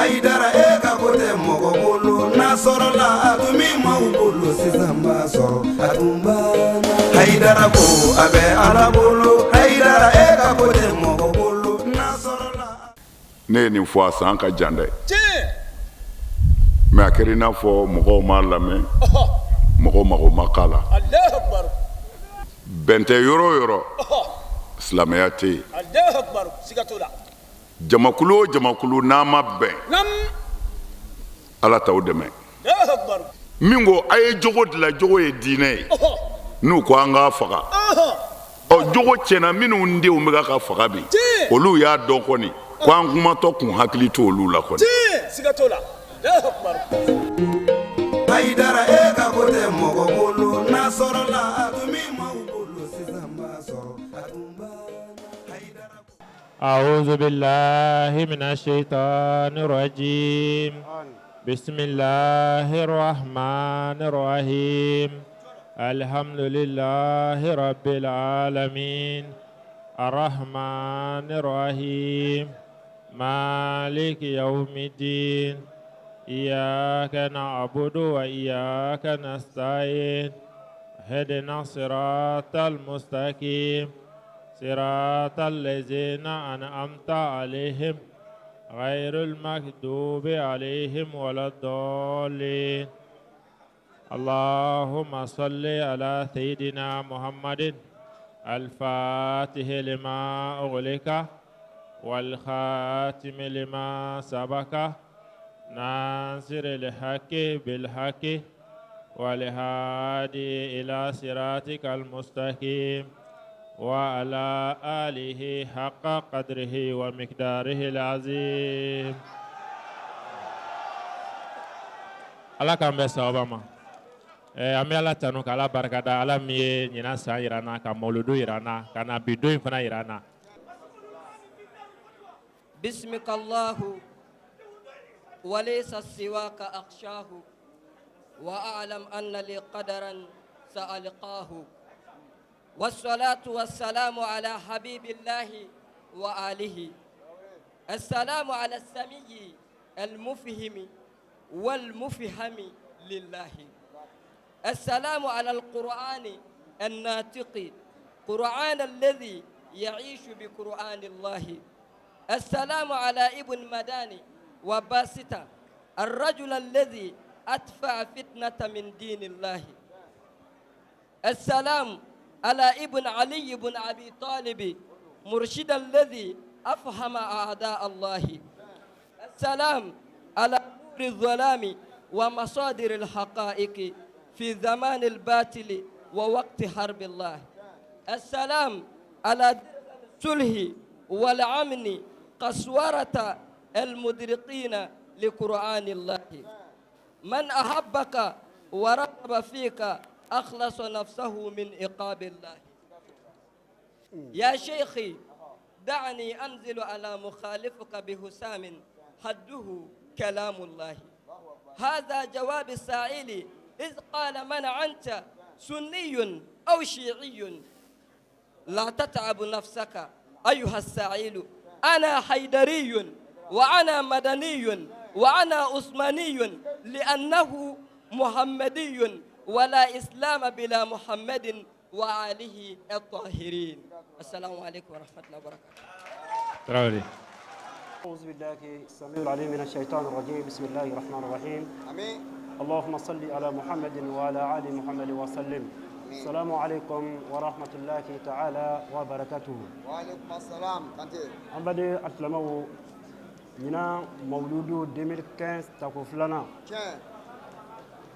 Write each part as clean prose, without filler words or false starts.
Hayidara e ka ko tɛ mɔgɔ bolo n'a sɔrɔla a tun bɛ maaw bolo sisan b'a sɔrɔ a tun banna Hayidara ko a bɛ Ala bolo Hayidara e ka ko tɛ mɔgɔ bolo n'a sɔrɔla. Ne ye nin fɔ a san ka jan dɛ mais a kɛra i n'a fɔ mɔgɔw m'a lamɛn, mɔgɔw mago ma k'a la. Bɛn tɛ yɔrɔ o yɔrɔ, silamɛya tɛ yen. Jamakulu o jamakulu n'a ma bɛn, Ala t'aw dɛmɛ. Min ko a ye jogo dilan, jogo ye diinɛ ye, n'u ko an k'a faga, ɔ jogo tiɲɛna minnu denw bɛ ka faga bi, olu y'a dɔn kɔni ko an kumatɔ kun hakili to olu la kɔni. Hayidara e ka ko tɛ mɔgɔ bolo n'a sɔrɔla a tun bɛ maaw bolo sisan b'a sɔrɔ a tun banna Hayidara. أعوذ بالله من الشيطان الرجيم بسم الله الرحمن الرحيم الحمد لله رب العالمين الرحمن الرحيم مالك يوم الدين إياك نعبد وإياك نستعين اهدنا الصراط المستقيم صراط الذين أنعمت عليهم غير المغضوب عليهم ولا الضالين اللهم صل على سيدنا محمد الفاتح لما أغلق والخاتم لما سبق ناصر الحق بالحق والهادي إلى صراطك المستقيم وعلى آله حق قدره ومقداره العظيم Ala k'an bɛn sawaba ma. An bɛ Ala tanu ka Ala barikada Ala min ye ɲinan san jira an na ka mawuludu jira an na ka na bi don in fana jira an na. باسمك الله وليس سواك أخشاه وأعلم أن لي قدرا سألقاه والصلاة والسلام على حبيب الله وآله السلام على السمي المفهم والمفهم لله السلام على القرآن الناطق قرآن الذي يعيش بقرآن الله السلام على ابن مداني وباسطة الرجل الذي أدفع فتنة من دين الله السلام على ابن علي بن أبي طالب مرشد الذي أفهم أعداء الله السلام على نور الظلام ومصادر الحقائق في زمان الباطل ووقت حرب الله السلام على الصلح والأمن قسورة المدرقين لقرآن الله من أحبك ورغب فيك أخلص نفسه من عقاب الله يا شيخي دعني أنزل على مخالفك بهسام حده كلام الله هذا جواب السائل إذ قال من أنت سني أو شيعي لا تتعب نفسك أيها السائل أنا حيدري وأنا مدني وأنا عثماني لأنه محمدي ولا إسلام بلا محمد وآله الطاهرين السلام عليكم ورحمة الله وبركاته Tarawele. أعوذ بالله السميع العليم من الشيطان الرجيم بسم الله الرحمن الرحيم آمين اللهم صل على محمد وعلى آل محمد وسلم السلام عليكم ورحمة الله تعالى وبركاته وعليكم السلام Kante. An baden alisilamɛw ɲinan mawuludu 2015 tako filanan Tiɲɛ.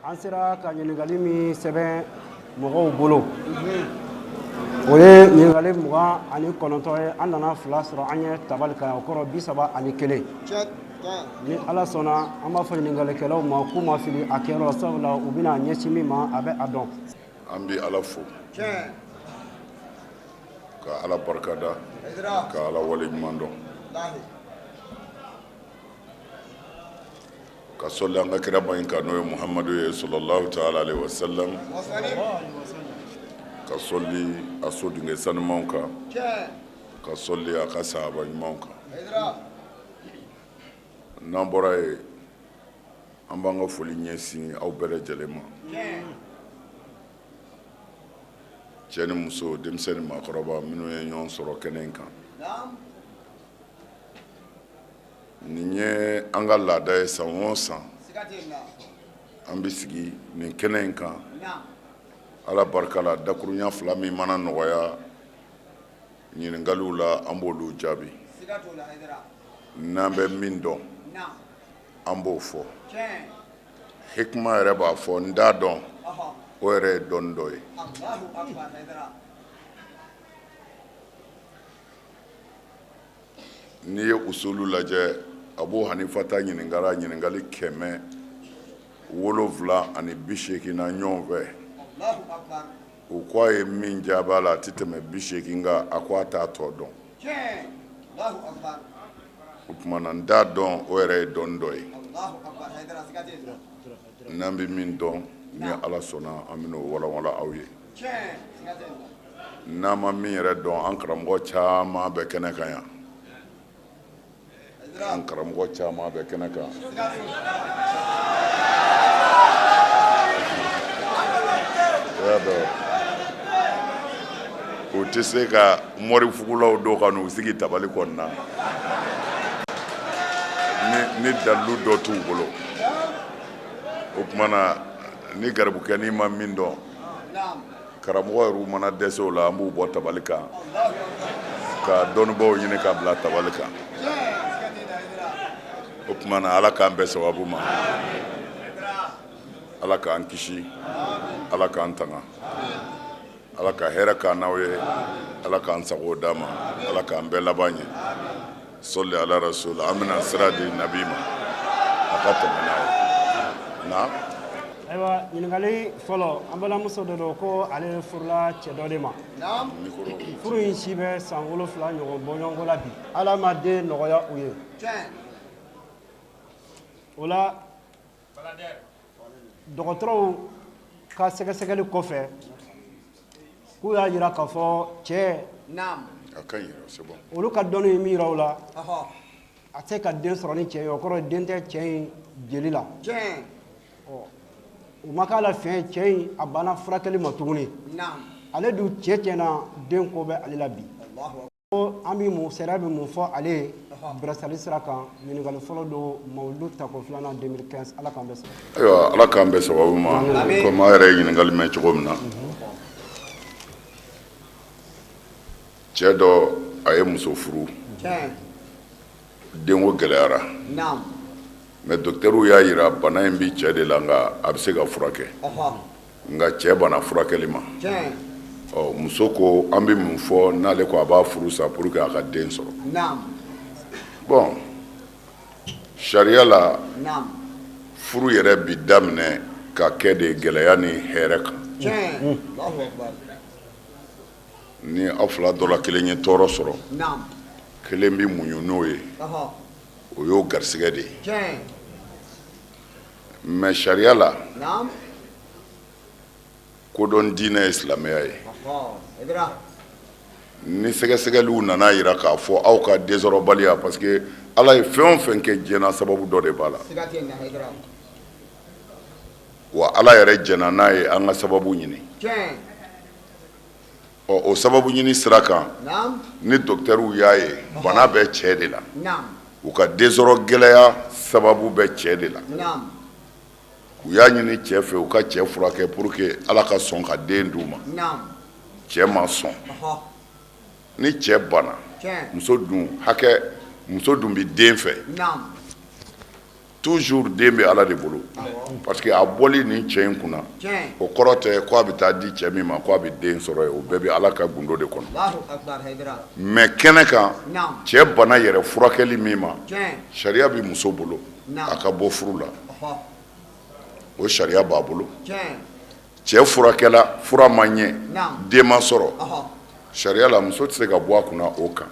an sera ka ɲininkali min sɛbɛn mɔgɔw bolo o ye ɲininkali 29 ye an nana fila sɔrɔ an ye tabali kan o kɔrɔ 31 Tiɲɛ. Tiɲɛ. Ni ala sɔnna an b'a fɔ ɲininkalikɛlaw ma k'u ma fili a kɛyɔrɔ sabula u bɛna ɲɛsin min ma a bɛ a dɔn An bɛ Ala fo Tiɲɛ. ka Ala barikada Hayidara. ka Ala waleɲuman dɔn Walahi. ka sɔli an ka kiraba in kan n'o ye Muhamadu ye sallallahu taala alaihi wasallam Wasalim. ka sɔli a sodenkɛ sanumanw kan Tiɲɛ. ka sɔli a ka sahaba ɲumanw kan Hayidara. N'an bɔra yen, an b'an ka foli ɲɛsin aw bɛɛ lajɛlen ma, cɛ ni muso, denmisɛn ni maakɔrɔba, minnu ye ɲɔgɔn sɔrɔ kɛnɛ in kan. Nin ye an ka laada ye, san o san an bɛ sigi nin kɛnɛ in kan. Ala barika la, dakurunya fila min mana nɔgɔya ɲininkaliw la, an b'olu jaabi. N'an bɛ min dɔn, an b'o fɔ. Hikima yɛrɛ b'a fɔ, n t'a dɔn, o yɛrɛ ye dɔnni dɔ ye. N'i ye usulu lajɛ, Abu Hanifa ta ɲininkara ɲininkali 780 na ɲɔgɔn fɛ. U ko a ye min jaabi a la, a tɛ tɛmɛ 80 kan. A ko a t'a tɔ dɔn. O tuma na, n t'a dɔn, o yɛrɛ ye dɔnni dɔ ye. N'an bɛ min dɔn, ni Ala sɔnna, an bɛn'o walawala aw ye. N'an ma min yɛrɛ dɔn, an karamɔgɔ caman bɛ kɛnɛ kan yan, an karamɔgɔ caman bɛ kɛnɛ kan. I y'a dɔn, u tɛ se ka mɔrifugulaw don ka n'u sigi tabali kɔnɔna ni dalilu dɔ t'u bolo. O tuma na, ni garibukɛnin ma min dɔn, karamɔgɔ yɛrɛw mana dɛsɛ o la, an b'u bɔ tabali kan ka dɔnnibaaw ɲini ka bila tabali kan. O tuma na, Ala k'an bɛɛ sababu ma, Ala k'an kisi, Ala k'an tanga, Ala ka hɛrɛ k'an n'aw ye, Ala k'an sago d'an ma, Ala k'an bɛɛ laban ɲɛ. Sɔli ala rasul. An bɛna sira di nabi ma, a ka tɛmɛ n'a ye na. Ayiwa, ɲininkali fɔlɔ, an balimamuso dɔ don ko ale furula cɛ dɔ de ma. Furu in si bɛ san 7 ɲɔgɔn bɔɲɔgɔnko la bi. Ala ma den nɔgɔya u ye. O la, dɔgɔtɔrɔw ka sɛgɛsɛgɛli kɔfɛ, k'u y'a jira k'a fɔ cɛ, olu ka dɔnni ye min jira u la, a tɛ ka den sɔrɔ ni cɛ ye. O kɔrɔ, den tɛ cɛ in jeli la. U ma k'a la fiɲɛ, cɛ in a banna furakɛli ma tuguni. Ale dun cɛ tiɲɛna, den ko bɛ ale la bi. Ko an bɛ mun, sariya bɛ mun fɔ ale ye bilasirali sira kan? Ɲininkali fɔlɔ don, mawuludu tako filanan 2015. Ala k'an bɛɛ sɔrɔ. Ayiwa, Ala k'an bɛɛ sababu ma. Komi aw yɛrɛ ye ɲininkali mɛn cogo min na, cɛ dɔ, a ye muso furu, denko gɛlɛyara. Mais dɔkitɛriw y'a jira bana in bɛ cɛ de la, nka a bɛ se ka furakɛ. Nka cɛ banna furakɛli ma. Ɔ, muso ko an bɛ mun fɔ n'ale ko a b'a furu sa pour que a ka den sɔrɔ? Bon, sariya la, furu yɛrɛ bi daminɛ ka kɛ de gɛlɛya ni hɛrɛ kan. Ni aw fila dɔ la kelen ye tɔɔrɔ sɔrɔ, kelen bɛ muɲu n'o ye, o y'o garisɛgɛ de ye. Mais sariya la, kodɔn diinɛ ye silamɛya ye. Ni sɛgɛsɛgɛliw nana jira k'a fɔ aw ka densɔrɔbaliya, parce que Ala ye fɛn o fɛn kɛ diɲɛ na, sababu dɔ de b'a la. Wa Ala yɛrɛ jɛnna n'a ye an ka sababu ɲini. Ɔ, o sababu ɲini sira kan, ni dɔkitɛriw y'a ye bana bɛ cɛ de la, u ka densɔrɔ gɛlɛya sababu bɛ cɛ de la, u y'a ɲini cɛ fɛ u ka cɛ furakɛ pour que Ala ka sɔn ka den d'u ma, cɛ ma sɔn. Ni cɛ banna, muso dun hakɛ, muso dun bɛ den fɛ toujours, den bɛ Ala de bolo, parce que a bɔli nin cɛ in kunna, o kɔrɔ tɛ ko a bɛ taa di cɛ min ma ko a bɛ den sɔrɔ yen. O bɛɛ bɛ Ala ka gundo de kɔnɔ. Mais kɛnɛ kan, cɛ bana yɛrɛ furakɛli min ma, sariya bɛ muso bolo a ka bɔ furu la. O sariya b'a bolo. Cɛ furakɛla, fura ma ɲɛ, den ma sɔrɔ, sariya la muso tɛ se ka bɔ a kunna o kan.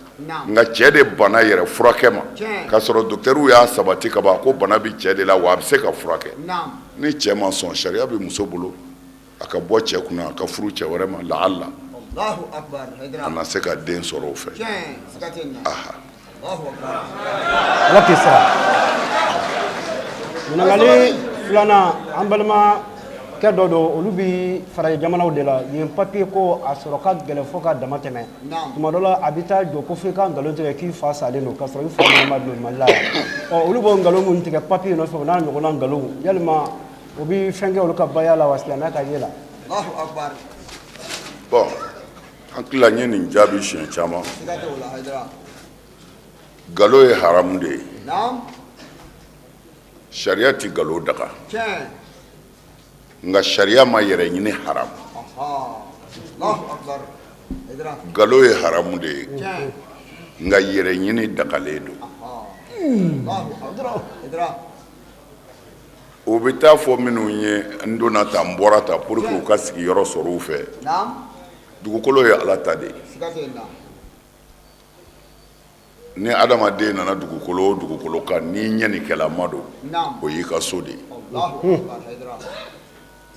Nka cɛ de bana yɛrɛ furakɛ ma, k'a sɔrɔ dɔkitɛriw y'a sabati ka ban ko bana bɛ cɛ de la, wa a bɛ se ka furakɛ. Ni cɛ ma sɔn, sariya bɛ muso bolo a ka bɔ cɛ kunna, a ka furu cɛ wɛrɛ ma, laala a na se ka den sɔrɔ o fɛ. Ala k'i sara. Ɲininkali filanan, an balimakɛ dɔ don, olu bi farajɛ jamanaw de la yen. Papiye ko a sɔrɔ ka gɛlɛn fo ka dama tɛmɛ. Tuma dɔ la, a bɛ taa jɔ ko fo i ka nkalon tigɛ k'i fa salen don, k'a sɔrɔ i fa ma don Mali la yan. Ɔ, olu b'o nkalon minnu tigɛ papiye nɔfɛ, o n'a ɲɔgɔnna nkalonw, yalima o bɛ fɛn kɛ olu ka baya la wa, silamɛya ka ye la? Allahu akbar. Bon, an tila n ye nin jaabi siɲɛ caman. Siga t'o la, Hayidara. Nkalon ye haramu de ye. Naam. Sariya ti nkalon daga. Tiɲɛ. Nka sariya ma yɛrɛ ɲini haramu. Aha. Allahu akbar. Hayidara. Nkalon ye haramu de ye. Tiɲɛ. Nka yɛrɛ ɲini dagalen don. Allahu akbar. Hayidara. O bɛ taa fɔ minnu ye n donna tan, n bɔra tan, pour que u ka sigiyɔrɔ sɔrɔ u fɛ. Naam. Dugukolo ye Ala ta de ye. Siga tɛ nin na. Ni adamaden nana dugukolo o dugukolo kan, n'i ɲɛnikɛlama don, Naam. o y'i ka so de ye. Allahu akbar. Hayidara.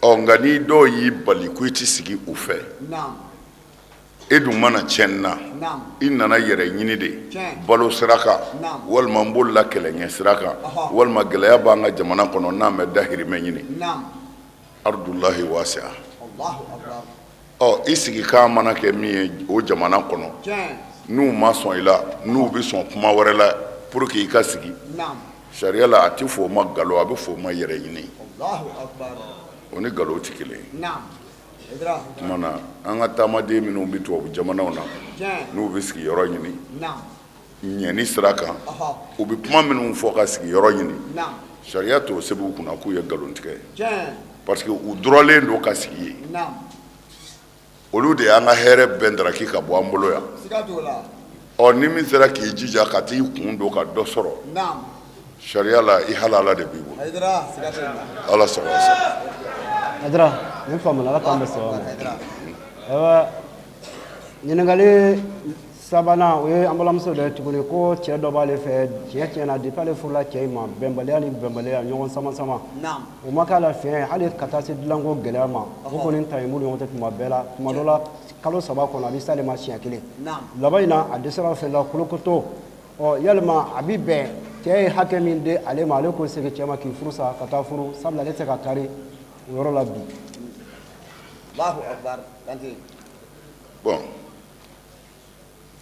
Ɔ, nka ni dɔw y'i bali ko i ti sigi u fɛ, Naam. e dun mana tiɲɛni na, Naam. i nana yɛrɛ ɲini de, Tiɲɛ. balo sira kan, Naam. walima n bolila kɛlɛ ɲɛ sira kan, Ɔhɔ. walima gɛlɛya b'an ka jamana kɔnɔ n'an bɛ dahirimɛ ɲini. Naam. Ardullahi wasi'a. Allahu akbar. Ɔ, i sigikan mana kɛ min ye o jamana kɔnɔ, Tiɲɛ. n'u ma sɔn i la, n'u bɛ sɔn kuma wɛrɛ la pour que i ka sigi, Naam. sariya la a tɛ fɔ o ma nkalon, a bɛ fɔ o ma yɛrɛ ɲini. Allahu akbar. O ni nkalon tɛ kelen ye. Naam. Hayidara. Tuma na, an ka taamaden minnu bɛ tubabu jamanaw na, Tiɲɛ. n'u bɛ sigiyɔrɔ ɲini Naam. ɲɛni sira kan, Ɔhɔ. u bɛ kuma minnu fɔ ka sigiyɔrɔ ɲini, Naam. sariya t'o sɛbɛn u kunna k'u ye nkalontigɛ ye, Tiɲɛ. parce que u dɔrɔlen don ka sigi yen. Naam. Olu de y'an ka hɛrɛ bɛɛ ndaraki ka bɔ an bolo yan. Siga t'o la. Ɔ, ni min sera k'i jija ka t'i kun don ka dɔ sɔrɔ, Naam. sariya la i halala de b'i bolo. Hayidara, siga tɛ nin na. Ala sago aw sago. Hayidara, nin faamuna, Ala k'an bɛn sawaba ma. Hayidara. Ayiwa, ɲininkali sabanan, o ye an balimamuso dɔ ye tuguni, ko cɛ dɔ b'ale fɛ. Tiɲɛ tiɲɛ na, depuis ale furula cɛ in ma, bɛnbaliya ni bɛnbaliya, ɲɔgɔn sama sama, Naam. o ma k'a la fiɲɛ ye, hali ka taa se dilanko gɛlɛya ma. O kɔni ta ye m'u ni ɲɔgɔn cɛ tuma bɛɛ la. Tuma dɔ la, kalo 3 kɔnɔ, a bɛ s'ale ma siɲɛ kelen. Naam. Laban in na, a dɛsɛra fɛn la kolokoto. Ɔ, yalima a bi bɛn cɛ ye hakɛ min di ale ma, ale k'o segin cɛ ma k'i furu sa ka taa furu, sabula ale tɛ se ka kari o yɔrɔ la bi? Allahu akbar. Kante. Bon,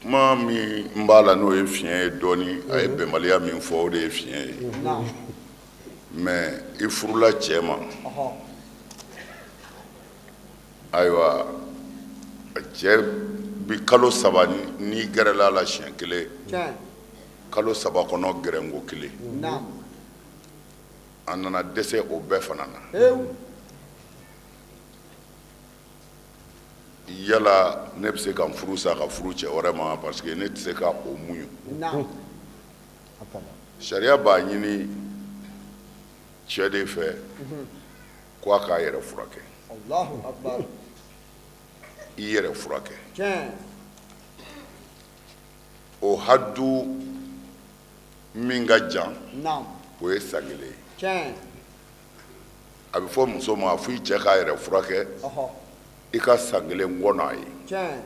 kuma min n b'a la, n'o ye fiɲɛ ye dɔɔni, a ye bɛnbaliya min fɔ, o de ye fiɲɛ ye. Naam. Mais i furula cɛ ma, Ɔhɔ. ayiwa, cɛ bi kalo 3 n'i gɛrɛla a la siɲɛ kelen, Tiɲɛ. kalo 3 kɔnɔ gɛrɛnko kelen, Naam. a nana dɛsɛ o bɛɛ fana na. Pewu. Yala ne bɛ se ka n furu sa ka furu cɛ wɛrɛ ma, parce que ne tɛ se ka o muɲu? Naam. Sariya b'a ɲini cɛ de fɛ ko a k'a yɛrɛ furakɛ. Allahu akbar. I yɛrɛ furakɛ. Tiɲɛ. O hadu min ka jan, Naam. o ye san kelen ye. Tiɲɛ. A bɛ fɔ muso ma, fo i cɛ k'a yɛrɛ furakɛ, Ɔhɔ. i ka san kelen kɔnɔ a ye. Tiɲɛ.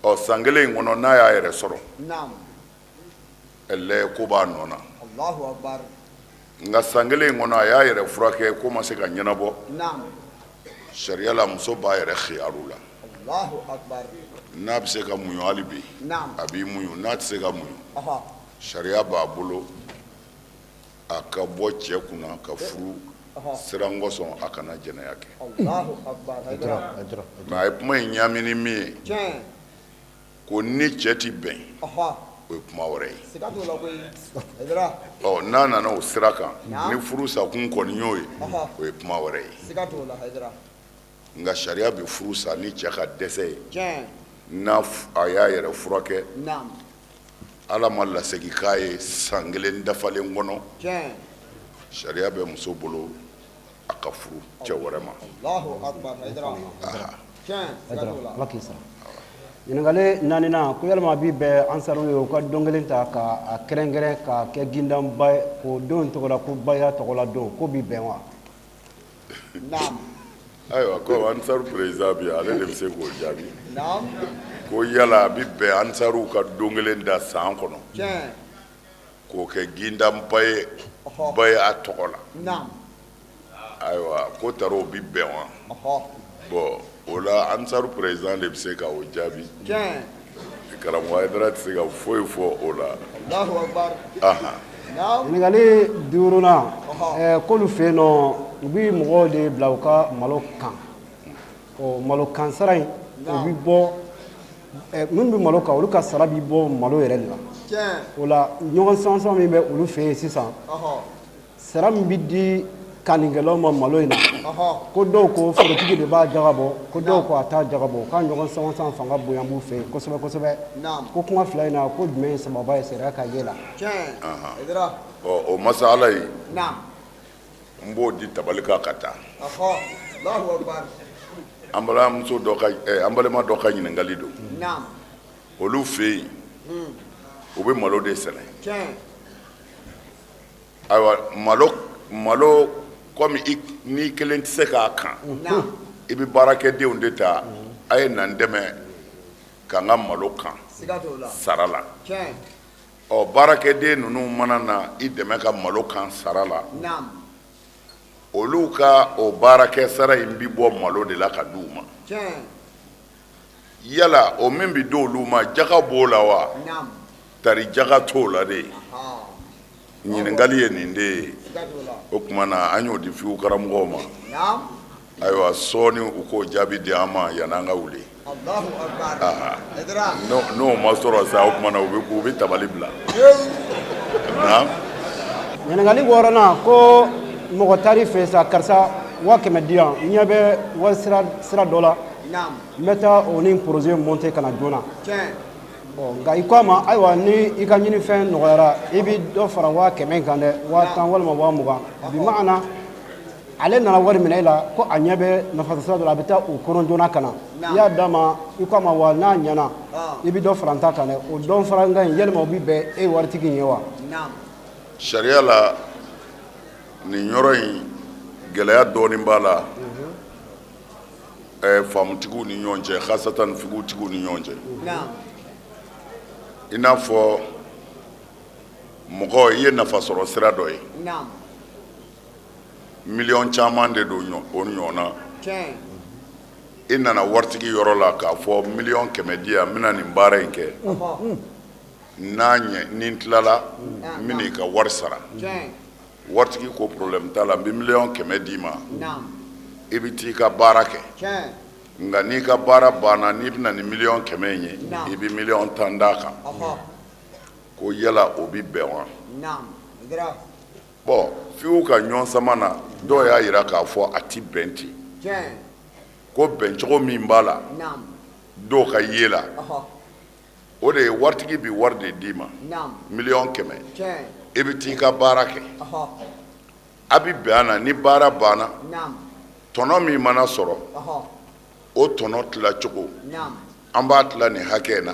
Ɔ, san kelen in kɔnɔ, n'a y'a yɛrɛ sɔrɔ, Naam. ɛlɛ ko b'a nɔ na. Allahu akbar. Nka san kelen in kɔnɔ, a y'a yɛrɛ furakɛ, ko ma se ka ɲɛnabɔ, Naam. sariya la muso b'a yɛrɛ khiyaru la. Allahu akbar. N'a bɛ se ka muɲu hali bi, Naam. a b'i muɲu. N'a tɛ se ka muɲu, Ɔhɔ. sariya b'a bolo a ka bɔ cɛ kunna ka furu siran kosɔn, a kana jɛnɛya kɛ. Allahu akbar. Hayidara. Mais a ye kuma in ɲaami ni min ye, Tiɲɛ. ko ni cɛ ti bɛn, Ɔhɔ. o ye kuma wɛrɛ ye. Siga t'o la koyi. Hayidara. Ɔ, n'a nana o sira kan, Naam. ni furu sakun kɔni y'o ye, Ɔhɔ. o ye kuma wɛrɛ ye. Siga t'o la, Hayidara. Nka sariya bɛ furu sa ni cɛ ka dɛsɛ ye, Tiɲɛ. n'a a y'a yɛrɛ furakɛ, Naam. Ala ma lasegin k'a ye san kelen dafalen kɔnɔ, Tiɲɛ. sariya bɛ muso bolo a ka furu cɛ wɛrɛ ma. Allahu akbar. Hayidara. Tiɲɛ. Siga t'o la. Ala k'i sara. Ɲininkali naaninan, ko yalima a bi bɛn ansaruw ye u ka don kelen ta ka a kɛrɛnkɛrɛn ka kɛ gindanba ye, k'o don tɔgɔ la ko baya tɔgɔla don, ko bi bɛn wa? Naam. Ayiwa, ko ansaru président bi, ale de bɛ se k'o jaabi. Naam. Ko yala a bɛ bɛn ansaruw ka don kelen da san kɔnɔ Tiɲɛ. K'o kɛ gindanba ye baya tɔgɔ la. Ayiwa, ko tari o bi bɛn wa? Bon, o la Ansaru président de bɛ se ka o jaabi. Karamɔgɔ Hayidara tɛ se ka foyi fɔ o la. Ɲininkali duurunan, k'olu fɛ yen nɔ, u bɛ mɔgɔw de bila u ka malo kan. Ɔ, malo kan sara in, o bɛ bɔ minnu bɛ malo kan, olu ka sara bɛ bɔ malo yɛrɛ de la. O la, ɲɔgɔn sansɔn min bɛ olu fɛ yen sisan, sara min bɛ di kannikɛlaw ma malo in na, ko dɔw ko forotigi de b'a jaga bɔ, ko dɔw ko a t'a jaga bɔ, k'a ɲɔgɔn sansɔn fanga bonya b'u fɛ yen kosɛbɛ kosɛbɛ. Ko kuma fila in na, ko jumɛn ye sababa ye sariya ka ye la? Ɔ, o masala in, n b'o di tabali kan ka taa. An balimamuso dɔ ka, an balima dɔ ka ɲininkali don. Olu fɛ yen, u bɛ malo de sɛnɛ. Ayiwa, malo komi n'i kelen tɛ se k'a kan, i bɛ baarakɛdenw de ta, a ye na n dɛmɛ ka n ka malo kan sara la. Ɔ, baarakɛden ninnu mana na i dɛmɛ ka malo kan sara la, olu ka o baarakɛ sara in bi bɔ malo de la ka di u ma. Yala o min bɛ di olu ma, jaga b'o la wa? Tari jaga t'o la de. Ɲininkali ye nin de ye. O tuma na, an y'o di fiw karamɔgɔw ma. Ayiwa, sɔɔni u k'o jaabi di an ma yanni an ka wuli. N'o ma sɔrɔ sa, o tuma na u bɛ tabali bila. Ɲininkali wɔɔrɔnan, ko mɔgɔ taar'i fɛ sa, karisa, 100 000 di yan, n ɲɛ bɛ wari sira dɔ la, n bɛ taa o ni projet monter ka na joona. Nka i ko a ma, ayiwa, ni i ka ɲinifɛn nɔgɔyara, i bɛ dɔ fara 100 000 in kan dɛ, 10 000 walima 20 000. Bi maana ale nana wari minɛ e la, ko a ɲɛ bɛ nafa sira dɔ la, a bɛ taa o kɔnɔ joona ka na, i y'a d'a ma, i ko a ma, wa n'a ɲɛna, i bɛ dɔ fara n ta kan dɛ. O dɔ fara n kan in, yalima o bɛ bɛn e waritigi in ye wa? Sariya la, nin yɔrɔ in, gɛlɛya dɔɔnin b'a la faamutigiw ni ɲɔgɔn cɛ, hasatan figutigiw ni ɲɔgɔn cɛ. I n'a fɔ mɔgɔ i ye nafa sɔrɔ sira dɔ ye, miliyɔn caman de don o ɲɔgɔn na. I nana waritigi yɔrɔ la k'a fɔ miliyɔn 100 di yan, n bɛna nin baara in kɛ, n'a ɲɛ, ni n tilala, n bɛna i ka wari sara. Waritigi ko problème t'a la, n bɛ miliyɔn 100 d'i ma, i bɛ t'i ka baara kɛ, nka n'i ka baara banna, n'i bɛna ni miliyɔn 100 in ye, i bɛ miliyɔn 10 d'a kan. Ko yala o bɛ bɛn wa? Bon, fiw ka ɲɔgɔn sama na, dɔw y'a jira k'a fɔ a ti bɛn ten. Ko bɛncogo min b'a la, dɔw ka ye la, o de ye waritigi bɛ wari de d'i ma, miliyɔn 100, i bɛ t'i ka baara kɛ, a bɛ bɛn a na, ni baara banna, tɔnɔ min mana sɔrɔ, o tɔnɔ tilacogo, an b'a tila nin hakɛ in na,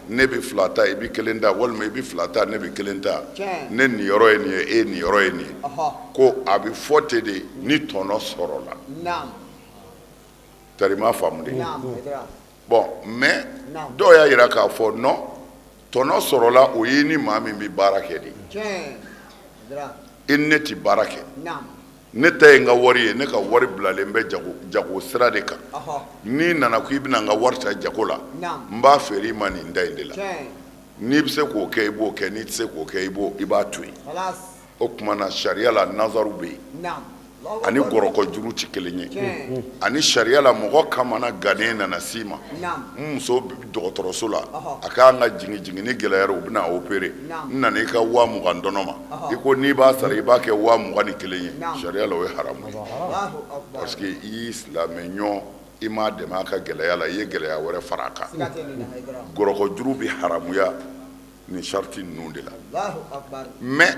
ne bɛ fila ta, i bɛ kelen ta, walima i bɛ fila ta, ne bɛ kelen ta, ne niyɔrɔ ye nin ye, e niyɔrɔ ye nin ye. Ko a bɛ fɔ ten de ni tɔnɔ sɔrɔla. Tari m'a faamu de. Bon, mais dɔw y'a jira k'a fɔ non, tɔnɔ sɔrɔla, o ye ni maa min bɛ baara kɛ de, i ni ne tɛ baara kɛ. Ne ta ye n ka wari ye, ne ka wari bilalen bɛ jago jago sira de kan. N'i nana ko i bɛna n ka wari ta jago la, n b'a feere i ma nin da in de la. N'i bɛ se k'o kɛ, i b'o kɛ, n'i tɛ se k'o kɛ, i b'a to yen. O tuma na, sariya la, nazaru bɛ yen, ani gɔrɔkɔ juru tɛ kelen ye. Ani sariya la, mɔgɔ kamana gannen nana s'i ma, n muso dɔgɔtɔrɔso la, a k'an ka jigin, jiginni gɛlɛyara, u bɛna opérer, n nana i ka 20 000 dɔnɔ ma, i ko n'i b'a sara, i b'a kɛ 21 000 ye, sariya la, o ye haramu ye, parce que i y'i silamɛ ɲɔgɔn, i m'a dɛmɛ a ka gɛlɛya la, i ye gɛlɛya wɛrɛ fara a kan. Gɔrɔkɔ juru bɛ haramuya nin sariti ninnu de la. Mais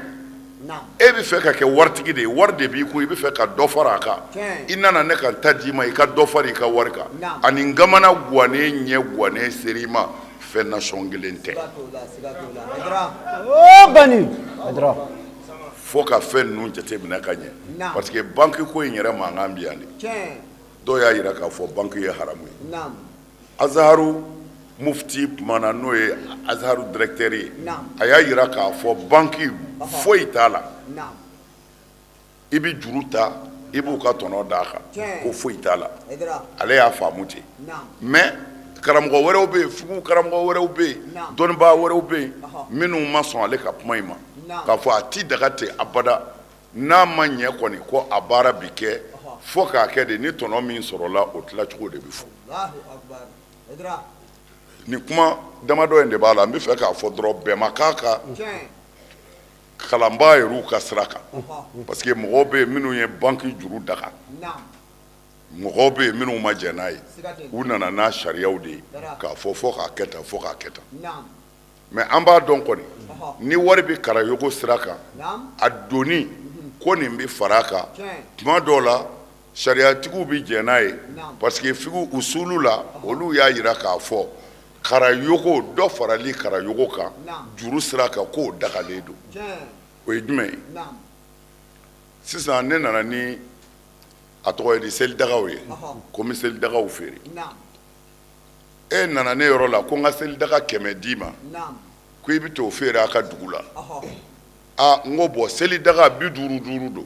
e bɛ fɛ ka kɛ waritigi de ye, wari de b'i kun, i bɛ fɛ ka dɔ fara a kan, i nana ne ka n ta d'i ma, i ka dɔ fara i ka wari kan, ani n kamana gannen, ɲɛ gannen ser'i ma, fɛn nasɔn kelen tɛ. Fo ka fɛn ninnu jateminɛ ka ɲɛ, parce que banque ko in yɛrɛ mankan bi yan de. Dɔw y'a jira k'a fɔ banque ye haramu ye. Azaharu Mufti kumana n'o ye Azharu directeur ye, a y'a jira k'a fɔ banque foyi t'a la, i bɛ juru ta i b'u ka tɔnɔ d'a kan, ko foyi t'a la, ale y'a faamu ten. Mais karamɔgɔ wɛrɛw bɛ yen, fiqhu karamɔgɔ wɛrɛw bɛ yen, dɔnnibaa wɛrɛw bɛ yen minnu ma sɔn ale ka kuma in ma, k'a fɔ a ti daga ten abada, n'a ma ɲɛ kɔni ko a baara bɛ kɛ fo k'a kɛ de, ni tɔnɔ min sɔrɔla o tilacogo de bɛ fɔ. Nin kuma damadɔ in de b'a la, n bɛ fɛ k'a fɔ dɔrɔn bɛn ma k'a kan kalanbaa yɛrɛw ka sira kan, parce que mɔgɔw bɛ yen minnu ye banki juru daga, mɔgɔw bɛ yen minnu ma jɛn n'a ye, u nana n'a sariyaw de ye k'a fɔ fo k'a kɛ tan, fo k'a kɛ tan. Mais an b'a dɔn kɔni, ni wari bɛ karayogo sira kan, a donni ko nin bɛ fara a kan tuma dɔw la, sariyatigiw bɛ jɛn n'a ye, parce que fiqhu usulu la, olu y'a jira k'a fɔ karayogo dɔ farali karayogo kan juru sira kan k'o dagalen don. O ye jumɛn ye? Sisan ne nana ni a tɔgɔ ye di selidagaw ye, ko n bɛ selidagaw feere. E nana ne yɔrɔ la ko n ka selidaga 100 d'i ma, ko i bɛ t'o feere a ka dugu la. Aa, n ko bon, selidaga 50 50 don,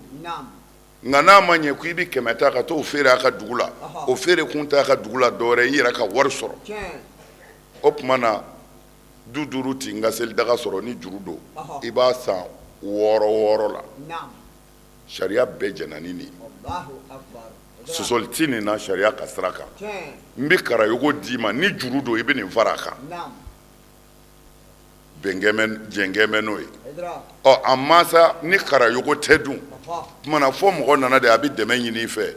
nka n'a ma ɲɛ ko i bɛ 100 ta ka t'o feere a ka dugu la, o feere kun t'a ka dugu la dɔwɛrɛ i yɛrɛ ka wari sɔrɔ. O tuma na du duuru tɛ n ka selidaga sɔrɔ ni juru don, i b'a san 6 6 la. Sariya bɛɛ jɛnna ni nin ye, sɔsɔli tɛ nin na sariya ka sira kan. N bɛ karayogo d'i ma, ni juru don i bɛ nin fara a kan, jɛn bɛ n'o ye. Ɔ a mansa ni karayogo tɛ dun tuma na fo mɔgɔ nana de a bɛ dɛmɛ ɲini i fɛ,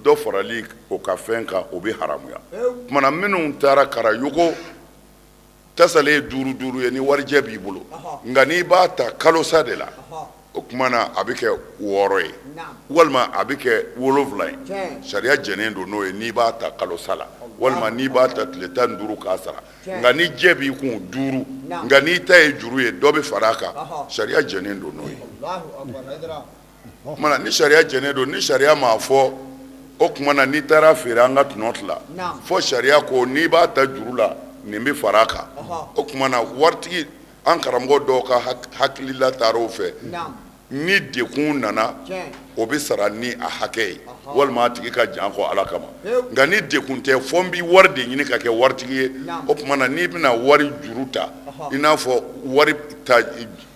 dɔ farali o ka fɛn kan o bɛ haramuya. Tuma na minnu taara karayogo tasalen ye duuru duuru ye, ni warijɛ b'i bolo, nka n'i b'a ta kalosa de la, o tuma na a bɛ kɛ 6 ye walima a bɛ kɛ 7 ye. Sariya jɛnnen don n'o ye n'i b'a ta kalosa la walima n'i b'a ta tile 15 k'a sara. Nka ni jɛ b'i kun duuru, nka n'i ta ye juru ye dɔ bɛ fara a kan, sariya jɛnnen don n'o ye. O tuma na ni sariya jɛnnen don, ni sariya m'a fɔ, o tuma na n'i taara feere an ka tɔnɔ tila, fo sariya ko n'i b'a ta juru la nin bɛ fara a kan. O tuma na waritigi, an karamɔgɔ dɔw ka hakilila taara o fɛ, ni dekun nana o bɛ sara ni a hakɛ ye walima a tigi ka jan kɔ Ala kama. Nka ni dekun tɛ, fo n bɛ wari de ɲini ka kɛ waritigi ye. O tuma na n'i bɛna wari juru ta, i n'a fɔ wari ta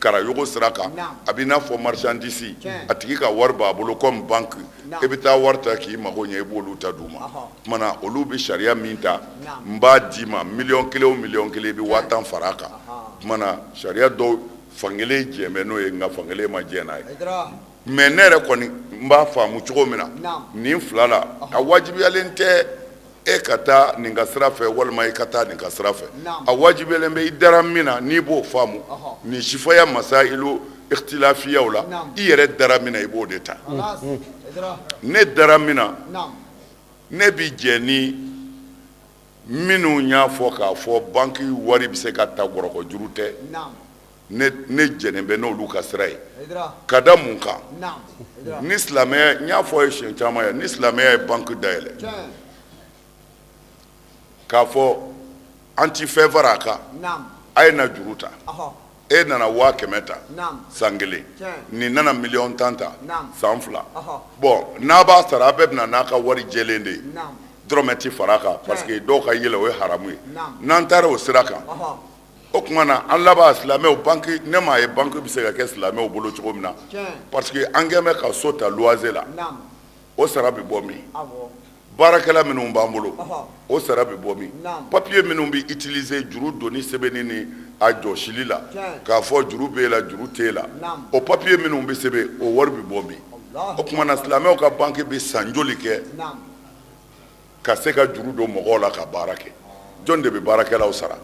karayogo sira kan, a bɛ n'a fɔ marchandise, a tigi ka wari b'a bolo comme banque, e bɛ taa wari ta k'i mago ɲɛ, i b'olu ta d'u ma. O tuma na olu bɛ sariya min ta, n b'a d'i ma miliyɔn 1 o miliyɔn 1, i bɛ 10 000 fara a kan. O tuma na sariya dɔw fankelen jɛn bɛ n'o ye, nka fankelen ma jɛn n'a ye. Mais ne yɛrɛ kɔni n b'a faamu cogo min na, nin fila la, a wajibiyalen tɛ e ka taa nin ka sira fɛ walima i ka taa nin ka sira fɛ. A wajibiyalen bɛ i dara min na, n'i b'o faamu nin sifaya masailu ikhtilafiyaw la, i yɛrɛ dara min na i b'o de ta. Ne dara min na, ne bɛ jɛn ni minnu y'a fɔ k'a fɔ banki wari bɛ se ka ta gɔrɔkɔ juru tɛ, ne jɛnnen bɛ n'olu ka sira ye. Ka da mun kan? Ni silamɛya, n y'a fɔ ye siɲɛ caman ye, ni silamɛya ye banki dayɛlɛ k'a fɔ an ti fɛn fara a kan, a ye na juru ta, e nana 100 000 ta san kelen, nin nana miliyɔn 10 ta san 2, bon n'a b'a sara a bɛɛ bɛna n'a ka wari jɛlen de ye, dɔrɔmɛ ti fara a kan, parce que dɔw ka yɛlɛ o ye haramu ye. N'an taara o sira kan, o tuma na an laban silamɛw banki, ne m'a ye banki bɛ se ka kɛ silamɛw bolo cogo min na, parce que an kɛn bɛ ka so ta luwanse la, o sara bɛ bɔ min? Baarakɛla minnu b'an bolo, o sara bɛ bɔ min? Papiye minnu bɛ utiliser juru donni sɛbɛnni ni a jɔsili la, k'a fɔ juru b'e la, juru t'e la, o papiye minnu bɛ sɛbɛn, o wari bɛ bɔ min? O tuma na silamɛw ka banki bɛ san joli kɛ ka se ka juru don mɔgɔw la ka baara kɛ? Jɔn de bɛ baarakɛlaw sara?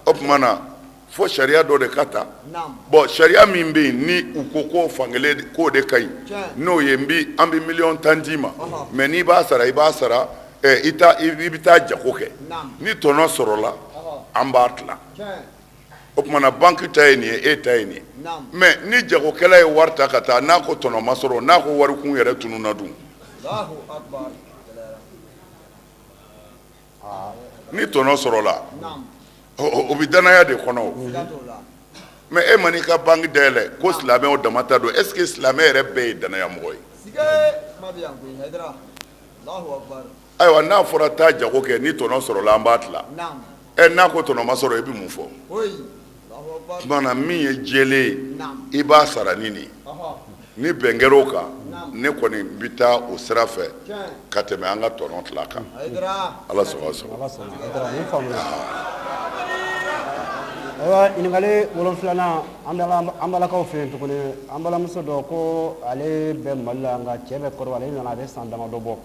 O tuma na fo sariya dɔ de ka ta. Bon, sariya min bɛ yen ni u ko ko fankelen k'o de ka ɲi, n'o ye n bɛ an bɛ miliyɔn 10 d'i ma, mais n'i b'a sara, i b'a sara i bɛ taa jago kɛ, ni tɔnɔ sɔrɔla an b'a tila. O tuma na banki ta ye nin ye, e ta ye nin ye. Mais ni jagokɛla ye wari ta ka taa, n'a ko tɔnɔ ma sɔrɔ, n'a ko warikun yɛrɛ tununna dun? Ni tɔnɔ sɔrɔla, o bɛ danaya de kɔnɔ o. Mais e ma n'i ka banque dayɛlɛ ko silamɛw dama ta don, est ce que silamɛ yɛrɛ bɛɛ ye danaya mɔgɔ ye? Ayiwa, n'a fɔra taa jago kɛ, ni tɔnɔ sɔrɔla, an b'a tila. Ɛ, n'a ko tɔnɔ ma sɔrɔ, i bɛ mun fɔ? Tuma na min ye jɛlen ye, i b'a sara ni nin. Ni bɛn kɛra o kan, ne kɔni bɛ taa o sira fɛ ka tɛmɛ an ka tɔnɔ tila kan. Ala sago sago. Ayiwa, ɲininkali wolonfilanan, an bɛ an balakaw fɛ yen tuguni. An balimamuso dɔ ko ale bɛ Mali la, nka cɛ bɛ Kɔdiwari. Ale nana, a bɛ san damadɔ bɔ.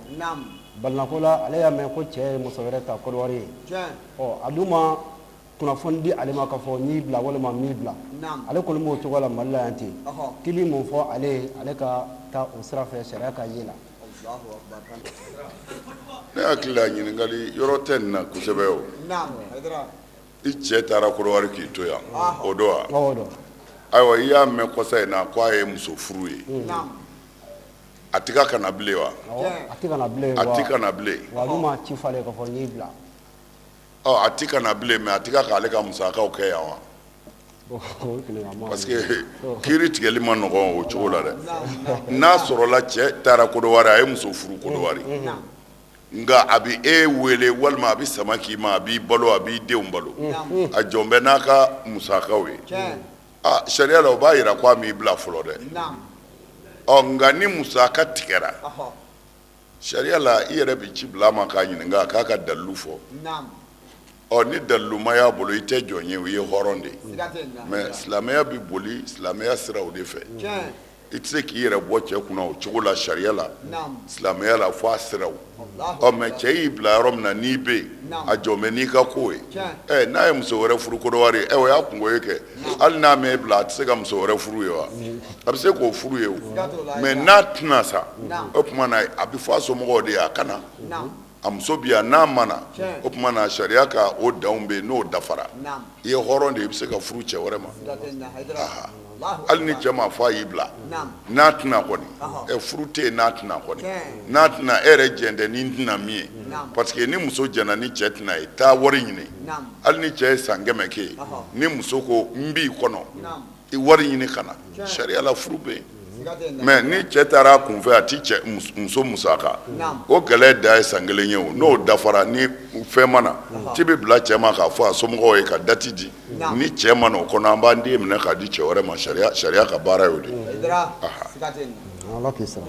Balinako la, ale y'a mɛn ko cɛ ye muso wɛrɛ ta Kɔdiwari ye. Ɔ, a dun ma kunnafoni di ale ma k'a fɔ n y'i bila walima n m'i bila. Ale kɔni b'o cogo la Mali la yan ten. K'i bɛ mun fɔ ale ye, ale ka taa o sira fɛ sariya ka ye la? Ne hakili la, ɲininkali yɔrɔ tɛ nin na kosɛbɛ o. I cɛ taara Kɔdiwari k'i to yan, o don wa? O don. Ayiwa, i y'a mɛn kɔsa in na ko a ye muso furu ye. A tɛ ka na bilen wa? A tɛ ka na bilen. A tɛ ka na bilen. Wa a dun ma ci fɔ ale ye k'a fɔ n y'i bila. Ɔ, a tɛ ka na bilen, mais a tɛ ka k'ale ka musakaw kɛ yan wa? Parce que kiiri tigɛli ma nɔgɔn o cogo la dɛ. N'a sɔrɔla cɛ taara Kɔdiwari, a ye muso furu Kɔdiwari, nka a bɛ e wele walima a bɛ sama k'i ma, a b'i balo, a b'i denw balo, a jɔn bɛ n'a ka musakaw ye, aa, sariya la, o b'a jira ko a m'i bila fɔlɔ dɛ. Ɔ, nka ni musaka tigɛra, sariya la, i yɛrɛ bɛ ci bila a ma k'a ɲininka k'a ka dalilu fɔ. Ɔ, ni dalilu ma y'a bolo, i tɛ jɔn ye, o ye hɔrɔn de ye. Mais silamɛya bɛ boli silamɛya siraw de fɛ. I tɛ se k'i yɛrɛ bɔ cɛ kunna o cogo la sariya la, silamɛya la, fo a siraw. Ɔ, mais cɛ y'i bila yɔrɔ min na, n'i bɛ yen, a jɔn bɛ n'i ka ko ye. Ɛ, n'a ye muso wɛrɛ furu Kɔdiwari, ɛ, o y'a kungo ye kɛ. Hali n'a m'e bila, a tɛ se ka muso wɛrɛ furu ye wa? A bɛ se k'o furu ye o. Mais n'a tɛna sa, o tuma na a bɛ fɔ a somɔgɔw de ye a ka na. A muso bi yan, n'a ma na, o tuma na sariya ka o danw bɛ yen, n'o dafara, i ye hɔrɔn de ye, i bɛ se ka furu cɛ wɛrɛ ma. Hali ni cɛ ma fɔ a y'i bila, n'a tɛna kɔni, ɛ, furu tɛ yen n'a tɛna kɔni. N'a tɛna, e yɛrɛ jɛn tɛ ni n tɛna min ye, parce que ni muso jɛnna ni cɛ tɛna ye, taa wari ɲini. Hali ni cɛ ye san 100 kɛ yen, ni muso ko n b'i kɔnɔ, i wari ɲini ka na, sariya la, furu bɛ yen. Mais ni cɛ taara a kunfɛ, a ti cɛ muso musaka, o gɛlɛya da ye san kelen ye o. N'o dafara, ni fɛn ma na, ci bɛ bila cɛ ma k'a fɔ a somɔgɔw ye ka date di. Ni cɛ ma na o kɔnɔ, an b'an den minɛ k'a di cɛ wɛrɛ ma. Sariya ka baara y'o de ye. Ala k'i sara.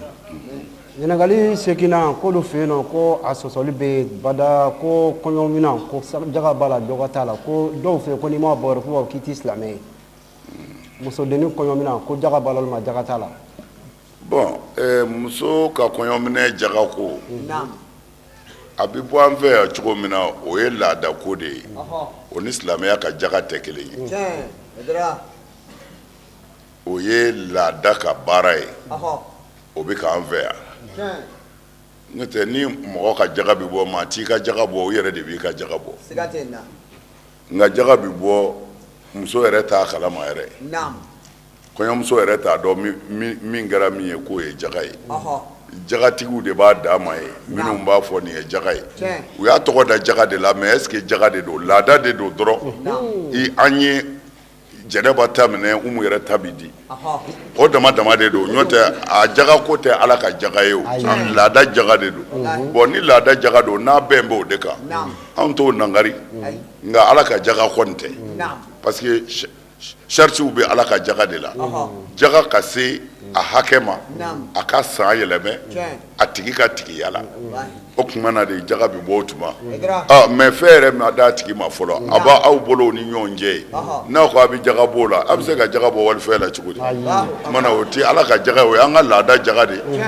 Ɲininkali seginna, k'olu fɛ yen nɔ ko a sɔsɔli bɛ yen bada, ko kɔɲɔminan ko jaga b'a la, dɔgɔ t'a la, ko dɔw fɛ yen ko n'i m'a bɔ yɛrɛ, k'u b'a fɔ k'i tɛ silamɛ ye. Musodennin kɔɲɔminan ko jaga b'a la walima jaga t'a la? Bon, muso ka kɔɲɔminɛ jaga ko, a bɛ bɔ an fɛ yan cogo min na, o ye laada ko de ye. O ni silamɛya ka jaga tɛ kelen ye. O ye laada ka baara ye, o bɛ k'an fɛ yan. N'o tɛ, ni mɔgɔ ka jaga bɛ bɔ, maa t'i ka jaga bɔ, o yɛrɛ de b'i ka jaga bɔ. Nka jaga bɛ bɔ, muso yɛrɛ t'a kalama yɛrɛ, kɔɲɔmuso yɛrɛ t'a dɔn min kɛra min ye k'o ye jaga ye. Jagatigiw de b'a d'a ma ye, minnu b'a fɔ nin ye jaga ye. U y'a tɔgɔ da jaga de la, mais est ce que jaga de don? Laada de don dɔrɔn. An ye Jɛnɛba ta minɛ, Umu yɛrɛ ta bɛ di, o dama dama de don. N'o tɛ, a jaga ko tɛ Ala ka jaga ye o, laada jaga de don. Bon, ni laada jaga don, n'a bɛn b'o de kan, anw t'o nangari. Nka Ala ka jaga kɔni tɛ, parce que saritiw bɛ Ala ka jaga de la. Jaga ka se a hakɛ ma, a ka san yɛlɛmɛ, a tigi ka tigiya la, o tuma na de jaga bɛ bɔ o tuma. Mais fɛn yɛrɛ ma d'a tigi ma fɔlɔ, a b'aw bolo ni ɲɔgɔn cɛ ye. N'aw ko a bɛ jaga bɔ o la, a bɛ se ka jaga bɔ walifɛn la cogo di? Tuma na o tɛ Ala ka jaga ye, o y'an ka laada jaga de ye.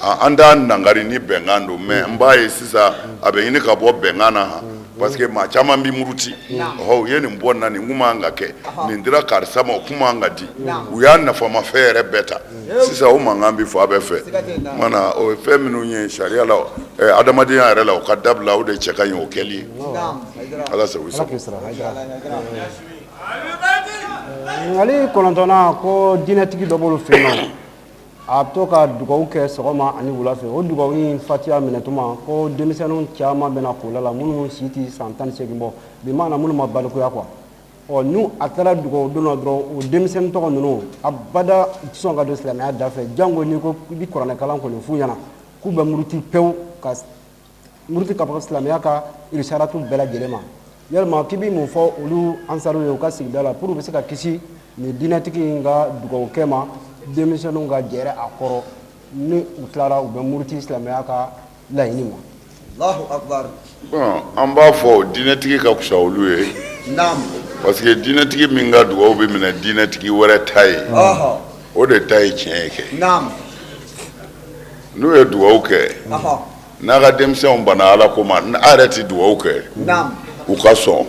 An t'a nangari ni bɛnkan don. Mais n b'a ye sisan, a bɛ ɲini ka bɔ bɛnkan na han, parce que maa caman bɛ muruti. Ɔhɔ, u ye nin bɔ na, nin kun man ka kɛ, nin dira karisa ma, o kun man ka di. U y'a nafamafɛn yɛrɛ bɛɛ ta. Sisan o mankan bɛ fan bɛɛ fɛ. Mana o ye fɛn minnu ye sariya la, adamadenya yɛrɛ la, o ka dabila, o de cɛ ka ɲi o kɛli ye. Ala sago sago. Ɲininkali kɔnɔntɔnnan, ko diinɛtigi dɔ b'olu fɛ yen nɔ. A bɛ to ka dugawu kɛ sɔgɔma ani wula fɛ. O dugawu in fatiya minɛtuma, ko denmisɛnninw caman bɛna kola la, minnu si tɛ san 18 bɔ, bi maana minnu ma balikuya quoi. Ɔ, n'u a taara dugawu don na dɔrɔn, o denmisɛnnin tɔgɔ ninnu abada u tɛ sɔn ka don silamɛya da fɛ, jango n'i ko i bɛ kuranɛkalan kɔni f'u ɲɛna k'u bɛ muruti pewu, ka muruti ka bɔ silamɛya ka irisaratu bɛɛ lajɛlen ma. Yalima k'i bɛ mun fɔ olu ansaruw ye u ka sigida la pour u bɛ se ka kisi nin diinɛtigi in ka dugawukɛ ma, denmisɛnninw ka jɛrɛ a kɔrɔ, ni u tilara u bɛ muruti silamɛya ka laɲini ma? Allahu akbar. Bon, an b'a fɔ diinɛtigi ka fisa olu ye. Naam. Parce que diinɛtigi min ka dugawu bɛ minɛ diinɛtigi wɛrɛ ta ye, o de ta ye tiɲɛ ye kɛ. Naam. N'u ye dugawu kɛ, n'a ka denmisɛnw banna Ala ko ma, a yɛrɛ tɛ dugawu kɛ u ka sɔn.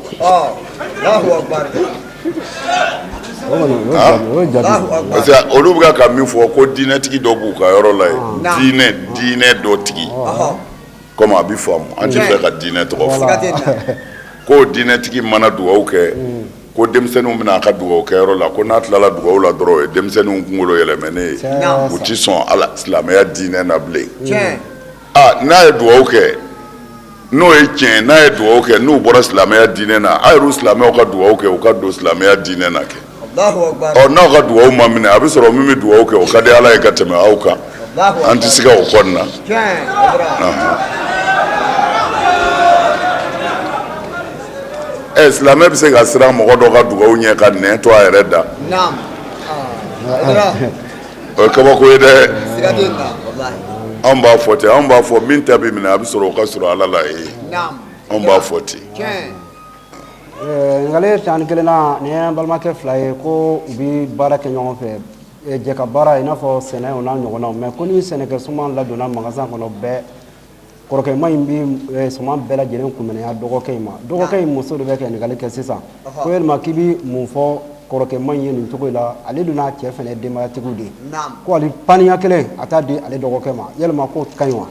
Parce que olu bɛ ka min fɔ ko diinɛtigi dɔ b'u ka yɔrɔ la yen, diinɛ dɔ tigi, komi a bɛ faamu, an tɛ fɛ ka diinɛ tɔgɔ fɔ, ko diinɛtigi mana dugawu kɛ, ko denmisɛnninw bɛna a ka dugawu kɛyɔrɔ la, ko n'a tilala dugawu la dɔrɔn, o ye denmisɛnninw kunkolo yɛlɛmɛnen ye, u tɛ sɔn ala silamɛya diinɛ na bilen. Aa, n'a ye dugawu kɛ, n'o ye tiɲɛ, n'a ye dugawu kɛ n'u bɔra silamɛya diinɛ na, a yɛrɛ silamɛw ka dugawu kɛ u ka don silamɛya diinɛ na kɛ. Ɔ, n'aw ka dugawu ma minɛ, a bɛ sɔrɔ min bɛ dugawu kɛ, o ka di Ala ye ka tɛmɛ aw kan. An tɛ se ka o kɔni na. Ɛ, silamɛ bɛ se ka siran mɔgɔ dɔ ka dugawu ɲɛ ka nɛn to a yɛrɛ da? O ye kabako ye dɛ. Anw b'a fɔ ten, anw b'a fɔ min ta bɛ minɛ, a bɛ sɔrɔ o ka sɔrɔ Ala la ye. Anw b'a fɔ ten. Ɲininkali 11nan, nin ye an balimakɛ fila ye ko u bɛ baara kɛ ɲɔgɔn fɛ, jɛ ka baara, i n'a fɔ sɛnɛ o n'a ɲɔgɔnnaw. Mais ko ni sɛnɛkɛ suman ladonna magasin kɔnɔ bɛɛ, kɔrɔkɛma in bɛ suman bɛɛ lajɛlen kunminɛya dɔgɔkɛ in ma. Dɔgɔkɛ in muso de bɛ ka ɲininkali kɛ sisan, ko yalima k'i bɛ mun fɔ kɔrɔkɛma in ye nin cogo in la? Ale dun n'a cɛ fana ye denbayatigiw de ye, ko ale paniya kelen a t'a di ale dɔgɔkɛ ma. Yalima k'o ka ɲi wa?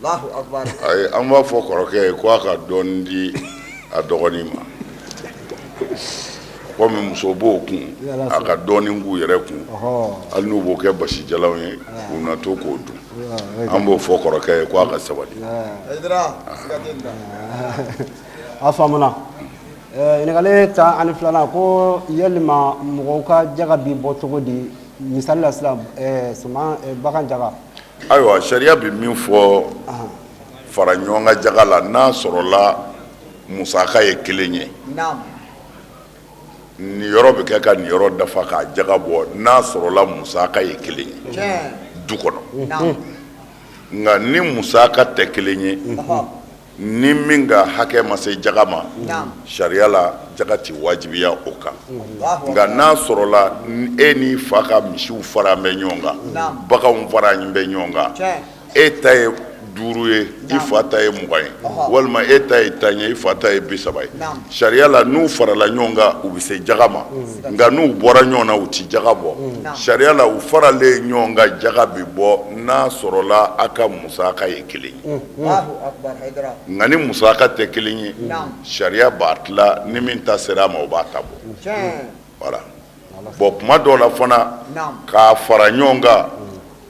Ayi, an b'a fɔ kɔrɔkɛ ye ko a ka dɔɔnin di a dɔgɔnin ma, komi muso b'o kun, a ka dɔɔnin k'u yɛrɛ kun, hali n'u b'o kɛ basijalanw ye, u na to k'o dun. An b'o fɔ kɔrɔkɛ ye ko a ka sabali. A faamuna. Ɲininkali 12nan, ko yalima mɔgɔw ka jaga bi bɔ cogo di? Misali la sisan, suman, bagan jaga. Ayiwa, sariya bɛ min fɔ fara ɲɔgɔn kan jaga la, n'a sɔrɔla musaka ye kelen ye, nin yɔrɔ bɛ kɛ ka nin yɔrɔ dafa k'a jaga bɔ, n'a sɔrɔla musaka ye kelen ye du kɔnɔ. Nka ni musaka tɛ kelen ye, ni min ka hakɛ ma se jaga ma, sariya la jaga tɛ wajibiya o kan. Nka n'a sɔrɔla e n'i fa ka misiw fara bɛ ɲɔgɔn kan, baganw fara bɛ ɲɔgɔn kan, e ta ye 5 ye, i fa ta ye 20 ye, walima e ta ye 10 ye, i fa ta ye 30 ye, sariya la n'u farala ɲɔgɔn kan, u bɛ se jaga ma. Nka n'u bɔra ɲɔgɔn na, u tɛ jaga bɔ. Sariya la u faralen ɲɔgɔn kan, jaga bɛ bɔ n'a sɔrɔla a ka musaka ye kelen ye. Nka ni musaka tɛ kelen ye, sariya b'a tila, ni min ta sera a ma, o b'a ta bɔ. Voilà. Bon, kuma dɔw la fana, k'a fara ɲɔgɔn kan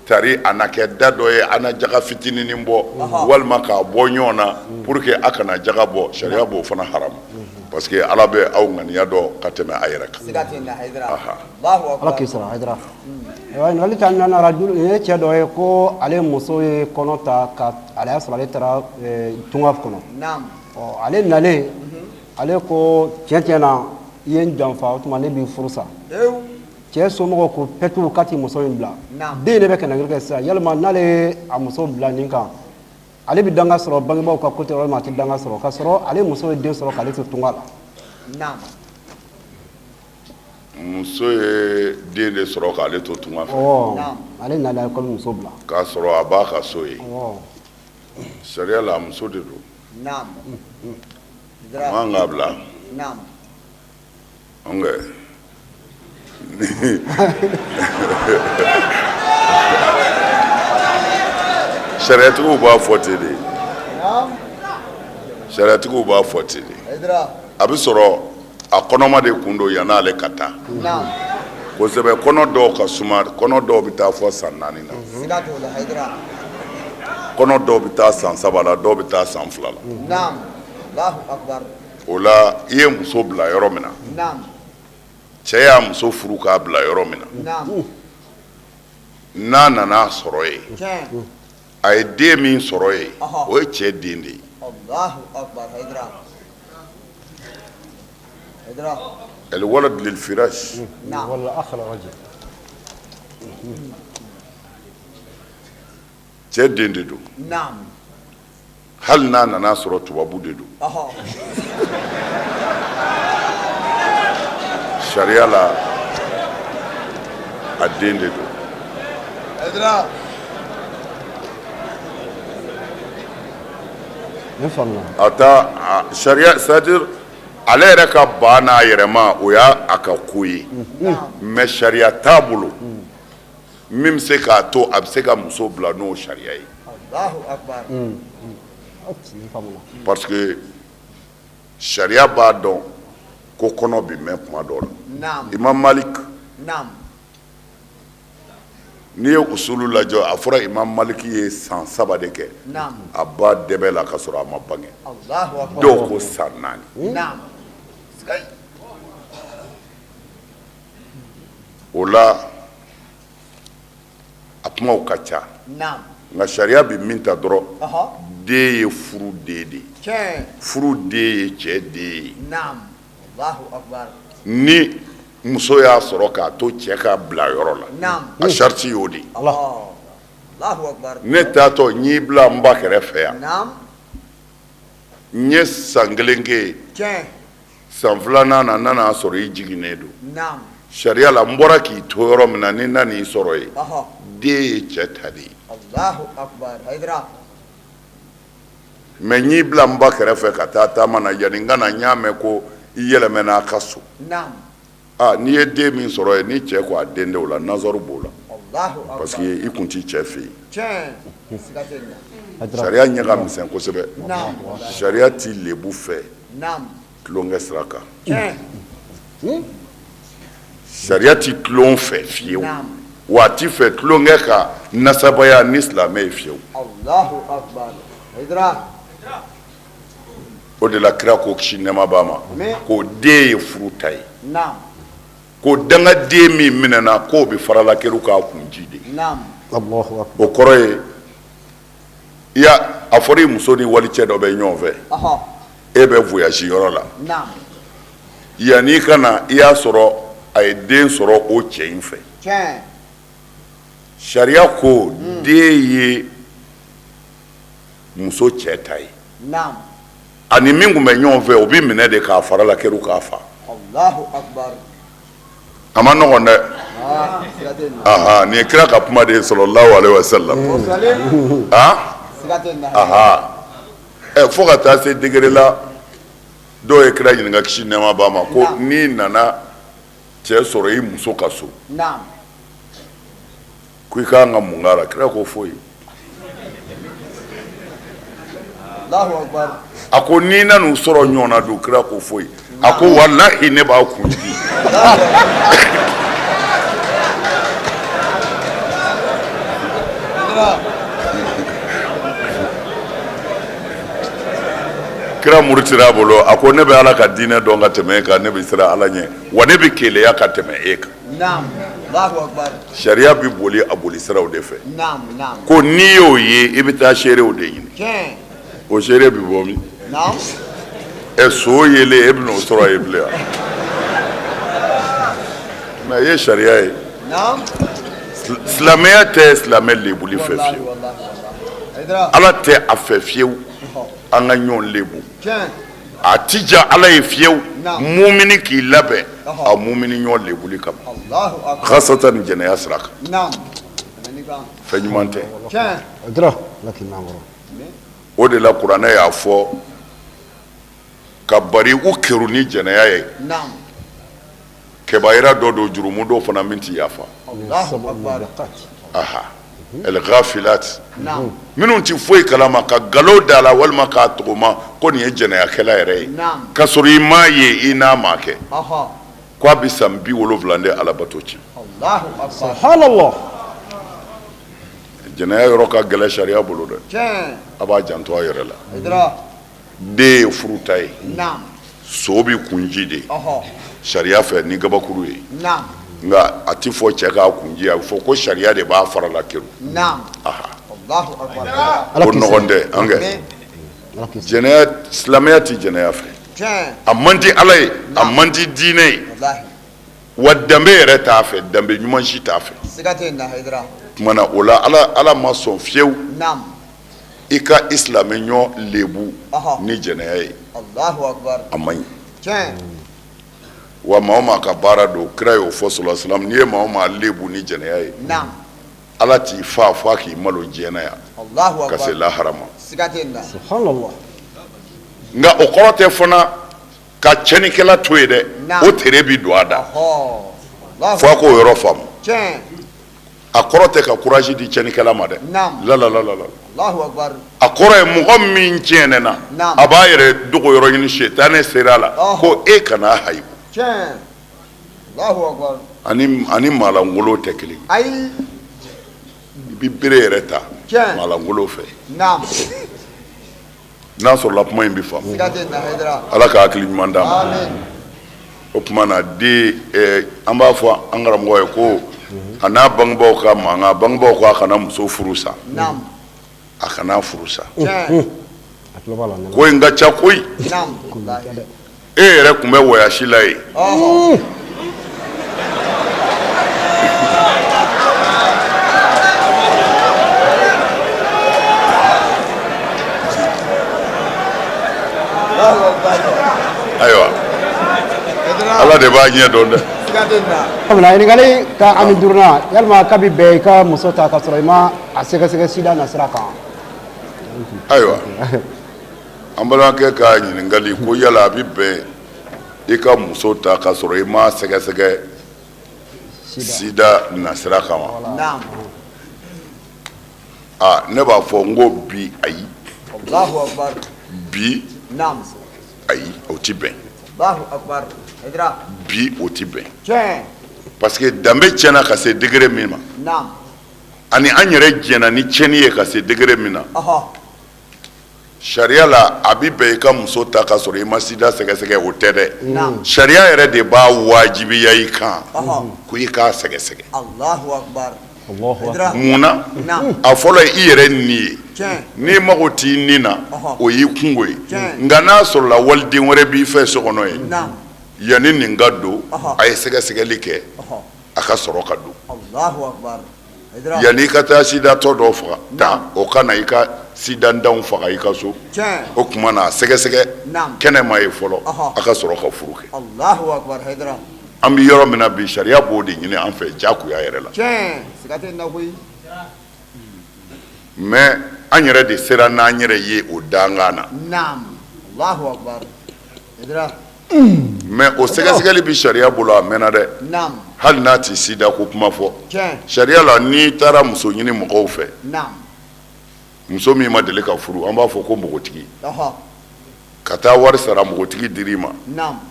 tari a na kɛ da dɔ ye, a na jaga fitininin bɔ, walima k'a bɔ ɲɔgɔn na pour que a kana jaga bɔ, sariya b'o fana haramu, parce que Ala bɛ aw ŋaniya dɔn ka tɛmɛ a yɛrɛ kan. Ala k'i sara, Hayidara. Ayiwa, ɲininkali 14nan, arajulu, nin ye cɛ dɔ ye ko ale muso ye kɔnɔ ta, ka ale y'a sɔrɔ ale taara tunga kɔnɔ. Ɔ, ale nalen, ale ko tiɲɛ tiɲɛ na, i ye n janfa, o tuma ne b'i furu sa. Cɛ somɔgɔw ko pɛtu k'a tɛ muso in bila. Den de bɛ kɛnɛkiri kɛ sisan. Yalima n'ale ye a muso bila nin kan, ale bɛ danga sɔrɔ bangebaaw ka côté, walima a tɛ danga sɔrɔ, k'a sɔrɔ ale muso ye den sɔrɔ k'ale to tunga la? Muso ye den de sɔrɔ k'ale to tunga fɛ. Ale nana ko muso bila. K'a sɔrɔ a b'a ka so ye. Sariya la a muso de don. A man k'a bila. Nka sariyatigiw b'a fɔ ten de, sariyatigiw b'a fɔ ten de. A bɛ sɔrɔ a kɔnɔma de kun don yann'ale ka taa. Kosɛbɛ, kɔnɔ dɔw ka suma, kɔnɔ dɔw bɛ taa fɔ san 4 na. Siga t'o la, Hayidara. Kɔnɔ dɔw bɛ taa san 3 la, dɔw bɛ taa san 2 la. Naam. Allahu akbar. O la, i ye muso bila yɔrɔ min na, Naam. Cɛ y'a muso furu k'a bila yɔrɔ min na, Naam. N'a nana sɔrɔ yen, Tiɲɛ. A ye den min sɔrɔ yen, Ɔhɔ. O ye cɛ den de ye. Allahu akbar, Hayidara. Hayidara. الولد للفراش. Naam. ولا أخ الرجل. Cɛ den de don. Naam. Hali n'a nana sɔrɔ tubabu de don, Ɔhɔ. Sariya la, a den de don. Hayidara. Ne faamuna. A ta a sariya, c'est à dire ale yɛrɛ ka ban n'a yɛrɛ ma, o y'a a ka ko ye, mais sariya t'a bolo min bɛ se k'a to a bɛ se ka muso bila n'o sariya ye. Allahu akbar. Ne faamuna. Parce que sariya b'a dɔn ko kɔnɔ bɛ mɛn kuma dɔw la. Naam. Imam Malik, Naam. N'i ye usulu lajɔ, a fɔra Imam Malik ye san 3 de kɛ Naam. a ba dɛbɛ la ka sɔrɔ a ma bange. Allahu akbar. Dɔw ko san 4. Naam. Sigai. O la, a kumaw ka ca. Naam. Nka sariya bɛ min ta dɔrɔn, Ɔhɔ. Den ye furu den de ye. Tiɲɛ. Furu den ye cɛ den ye. Naam. Allahu akbar. Ni muso y'a sɔrɔ k'a to cɛ ka bila yɔrɔ la, Naam. A sariti y'o de ye. Allah. Allahu akbar. Ne taatɔ n y'i bila n ba kɛrɛfɛ yan. Naam. N ye san 1 kɛ yen. Tiɲɛ. San 2nan na, n nana sɔrɔ i jiginnen don. Naam. Sariya la, n bɔra k'i to yɔrɔ min na, ni n nan'i sɔrɔ yen, Ɔhɔ. den ye cɛ ta de ye. Allahu akbar. Hayidara. Mais n y'i bila n ba kɛrɛfɛ ka taa taama na, yanni n ka na, n y'a mɛn ko i yɛlɛmɛna a ka so. Naam. Aa, n'i ye den min sɔrɔ yen, ni cɛ ko a den tɛ, o la nazaru b'o la. Allahu akbar. Parce que i kun t'i cɛ fɛ yen. Tiɲɛ. Siga tɛ nin na. Sariya ɲɛ ka misɛn kosɛbɛ. Naam. Sariya t'i lebu fɛ Naam. tulonkɛ sira kan. Tiɲɛ. Sariya ti tulon fɛ fiyewu. Naam. Wa a ti fɛ tulonkɛ ka nasabaya ni silamɛ ye fiyewu. Allahu akbar. Hayidara. O de la, kira ko, kisi nɛɛma b'a ma, Amin. ko den ye furu ta ye, Naam. ko dangaden min minɛna, k'o bɛ farala kɛr'u k'a kun ji de. Naam. Allahu akbar. O kɔrɔ ye, i y'a a fɔra i muso ni walicɛ dɔ bɛ ɲɔgɔn fɛ, Ɔhɔ. e bɛ voyage yɔrɔ la. Naam. Yanni i ka na, i y'a sɔrɔ a ye den sɔrɔ o cɛ in fɛ. Tiɲɛ. Sariya ko den ye muso cɛ ta ye. Naam. Ani min tun bɛ ɲɔgɔn fɛ, o bɛ minɛ de k'a fara la kɛr'u k'a fa. Allahu akbar. A ma nɔgɔn dɛ. Ah, siga tɛ nin na. Aha, nin ye kira ka kuma de ye, sallallahu alaihi wa sallam. Salim. Ah. Siga tɛ nin na. Aha, ɛ, fo ka taa se degré la, dɔw ye kira ɲininka, kisi nɛɛma b'a ma, ko Naam. n'i nana cɛ sɔrɔ i muso ka so, Naam. ko i ka kan ka mun k'a la? Kira ko foyi. Allahu akbar. A ko n'i nan'u sɔrɔ ɲɔgɔn na don? Kira ko foyi. A ko walahi, ne b'a kun jigin. Hayidara. Kira murutira a bolo, a ko ne bɛ Ala ka diinɛ dɔn ka tɛmɛ e kan, ne bɛ siran Ala ɲɛ, wa ne bɛ keleya ka tɛmɛ e kan. Naam. Allahu akbar. Sariya bɛ boli a boli siraw de fɛ. Naam, naam. Ko n'i y'o ye, i bɛ taa seerew de ɲini. Tiɲɛ. O seere bɛ bɔ min? Naam. Ɛ, so yelen, e bɛn'o sɔrɔ yen bilen wa? Mais i ye sariya ye. Naam. Silamɛya tɛ silamɛ lebuli fɛ Wallahi, fiyewu. wallahi, wallahi. Hayidara. Ala tɛ a fɛ fiyewu an ka ɲɔgɔn lebu. Tiɲɛ. A ti ja Ala ye fiyewu Naam. mumini k'i labɛn Ɔhɔ. a mumini ɲɔgɔn lebuli kama, Allahu akbar. khasatan jɛnɛya sira kan. Naam. Tɛmɛ ni kan. Fɛn ɲuman tɛ. Tiɲɛ. Hayidara, Ala k'i mɛn an kɔrɔ. O de la, kuranɛ y'a fɔ ka bari u keru ni jɛnɛya ye. Naam. Kɛbayira dɔ don, jurumu dɔw fana min ti yafa. Allahu akbar. Aha, el ghafilat, Naam. minnu ti foyi kalama, ka galo da la walima k'a tɔgɔma ko nin ye jɛnɛyakɛla yɛrɛ ye, Naam. ka sɔrɔ i m'a ye i n'a ma kɛ. Ɔhɔ. Ko a bɛ san 70 de alabato tiɲɛ. Subhanallah. Jɛnɛya yɔrɔ ka gɛlɛn sariya bolo dɛ. A b'a janto a yɛrɛ la. Den ye furu ta ye. So bɛ kunji de sariya fɛ ni gabakuru ye. Nka a tɛ fɔ cɛ k'a kunji, a bɛ fɔ ko sariya de b'a fara la kero. Ko nɔgɔn tɛ an kɛ. Jɛnɛya, silamɛya tɛ jɛnɛya fɛ. A man di Ala ye, a man di diinɛ ye, wa danbe yɛrɛ t'a fɛ, danbe ɲuman si t'a fɛ. Tuma na o la Ala ma sɔn fiyewu i ka i silamɛ ɲɔgɔn lebu ni jɛnɛya ye, a man ɲi. Wa maa o maa ka baara don, kira y'o fɔ sallallahu alaihi wasallam, n'i ye maa o maa lebu ni jɛnɛya ye, Ala t'i fa fo a k'i malo diɲɛ na yan ka se lahara ma. Nka o kɔrɔ tɛ fana ka tiɲɛnikɛla to yen dɛ, o tere bɛ don a da fo a k'o yɔrɔ faamu. A kɔrɔ tɛ ka courage di tiɲɛnikɛla ma dɛ, la la la la, a kɔrɔ ye mɔgɔ min tiɲɛna, a b'a yɛrɛ dogo yɔrɔ ɲini, sitanɛ sera a la ko e kana hayibu. Ani maalankolon tɛ kelen ayi i bɛ bere yɛrɛ ta maalankolon fɛ n'a sɔrɔla kuma in bɛ faamu. Ala ka hakili ɲuman d'an ma. O tuma na den an b'a fɔ an karamɔgɔ ye ko a n'a bangebaaw ka mankan, bangebaaw ko a kana muso furu sa, a kana furu sa. Ko in ka ca koyi. E yɛrɛ tun bɛ wɔyasi la yen. Ayiwa, Ala de b'a ɲɛ dɔn dɛ. Ɲininkali ka ani duurunan, yalima k'a bɛ bɛn i ka muso ta ka sɔrɔ i ma a sɛgɛsɛgɛ sida nasira kan? Ayiwa, an balimakɛ ka ɲininkali ko yala a bɛ bɛn i ka muso ta ka sɔrɔ i ma sɛgɛsɛgɛ sida nasira kan wa? Aa, ne b'a fɔ n ko bi ayi, bi ayi, o tɛ bɛn, bi o tɛ bɛn, parce que danbe tiɲɛna ka se degré min ma, ani an yɛrɛ jɛnna ni tiɲɛni ye ka se degré min na, sariya la a bɛ bɛn i ka muso ta ka sɔrɔ i ma sida sɛgɛsɛgɛ, o tɛ dɛ. Sariya yɛrɛ de b'a wajibiya i kan ko i k'a sɛgɛsɛgɛ. Mun na? A fɔlɔ i yɛrɛ ni ye, n'i mago t'i ni na, o y'i kunko ye. Nka n'a sɔrɔla waliden wɛrɛ b'i fɛ so kɔnɔ yen, yanni nin ka don, a ye sɛgɛsɛgɛli kɛ, a ka sɔrɔ ka don. Yanni i ka taa sidatɔ dɔ faga ta, o ka na i ka sidantanw faga i ka so. O tuma na a sɛgɛsɛgɛ kɛnɛma ye fɔlɔ, a ka sɔrɔ ka furu kɛ. An bɛ yɔrɔ min na bi, sariya b'o de ɲini an fɛ jagoya yɛrɛ la. Mais an yɛrɛ de sera n'an yɛrɛ ye o dankan na. Mais o sɛgɛsɛgɛli bɛ sariya bolo a mɛnna dɛ, hali n'a tɛ sida ko kuma fɔ. Sariya la, n'i taara muso ɲini mɔgɔw fɛ, muso min ma deli ka furu, an b'a fɔ ko npogotigi, ka taa wari sara, npogotigi dir'i ma,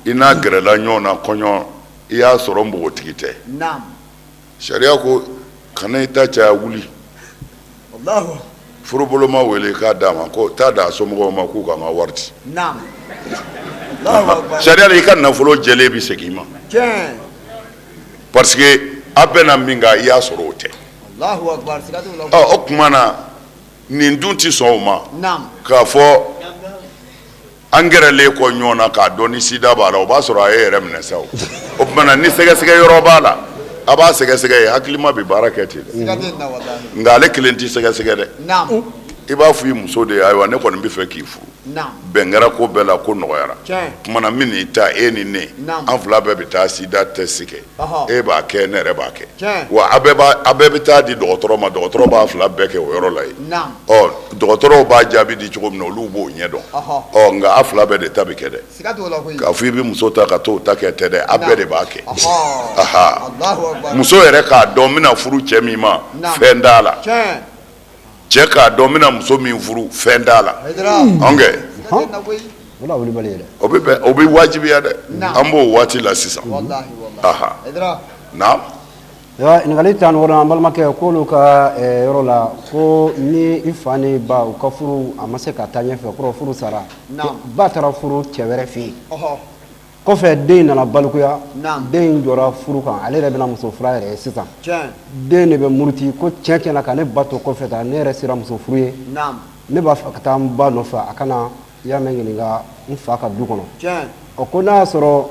i n'a gɛrɛla ɲɔgɔn na kɔɲɔ, i y'a sɔrɔ npogotigi tɛ. Sariya ko kana i ta caya, wuli furuboloma wele k'a d'a ma, ko taa d'a somɔgɔw ma k'u ka n ka wari di. Sariya la, i ka nafolo jɛlen bɛ segin i ma, parce que a bɛnna min kan, i y'a sɔrɔ o tɛ. Ɔ, o tuma na nin dun tɛ sɔn o ma k'a fɔ an gɛrɛlen kɔ ɲɔgɔn na k'a dɔn ni sida b'a la, o b'a sɔrɔ a ye yɛrɛ minɛ sa. O tuma na ni sɛgɛsɛgɛ yɔrɔ b'a la, a b'a sɛgɛsɛgɛ ye, hakilima bɛ baara kɛ ten dɛ. Nka ale kelen tɛ sɛgɛsɛgɛ dɛ, i b'a fɔ i muso de ye, ayiwa, ne kɔni bɛ fɛ k'i furu, bɛn kɛra ko bɛɛ la, ko nɔgɔyara. Tuma na min n'i ta, e ni ne, an fila bɛɛ bɛ taa sida test kɛ. E b'a kɛ, ne yɛrɛ b'a kɛ, wa a bɛɛ bɛ taa di dɔgɔtɔrɔ ma, dɔgɔtɔrɔ b'a fila bɛɛ kɛ o yɔrɔ la yen. Ɔ, dɔgɔtɔrɔw b'a jaabi di cogo min na, olu b'o ɲɛdɔn. Ɔ, nka a fila bɛɛ de ta bɛ kɛ dɛ. K'a fɔ i bɛ muso ta ka t'o ta kɛ tɛ dɛ, a bɛɛ de b'a kɛ. Muso yɛrɛ k'a dɔn n bɛna furu cɛ min ma, fɛn t'a la. Cɛ k'a dɔn n bɛna muso min furu, fɛn t'a la. An kɛ o bɛ bɛn, o bɛ wajibiya dɛ. An b'o waati la sisan. Aha. Naam. Ɲininkali 16nan, an balimakɛ k'olu ka yɔrɔ la, ko ni i fa ni ba u ka furu a ma se ka taa ɲɛfɛ, kɔrɔ furu sara, ba taara furu cɛ wɛrɛ fɛ yen, kɔfɛ den nana balikuya, den in jɔra furu kan, ale yɛrɛ bɛna muso furu a yɛrɛ ye sisan, den de bɛ muruti ko tiɲɛ tiɲɛ na ka ne ba to kɔfɛ tan, ne yɛrɛ sera muso furu ye, ne b'a fɛ ka taa n ba nɔfɛ, a kana y'a mɛn ɲininka n fa ka du kɔnɔ. Ɔ ko n'a y'a sɔrɔ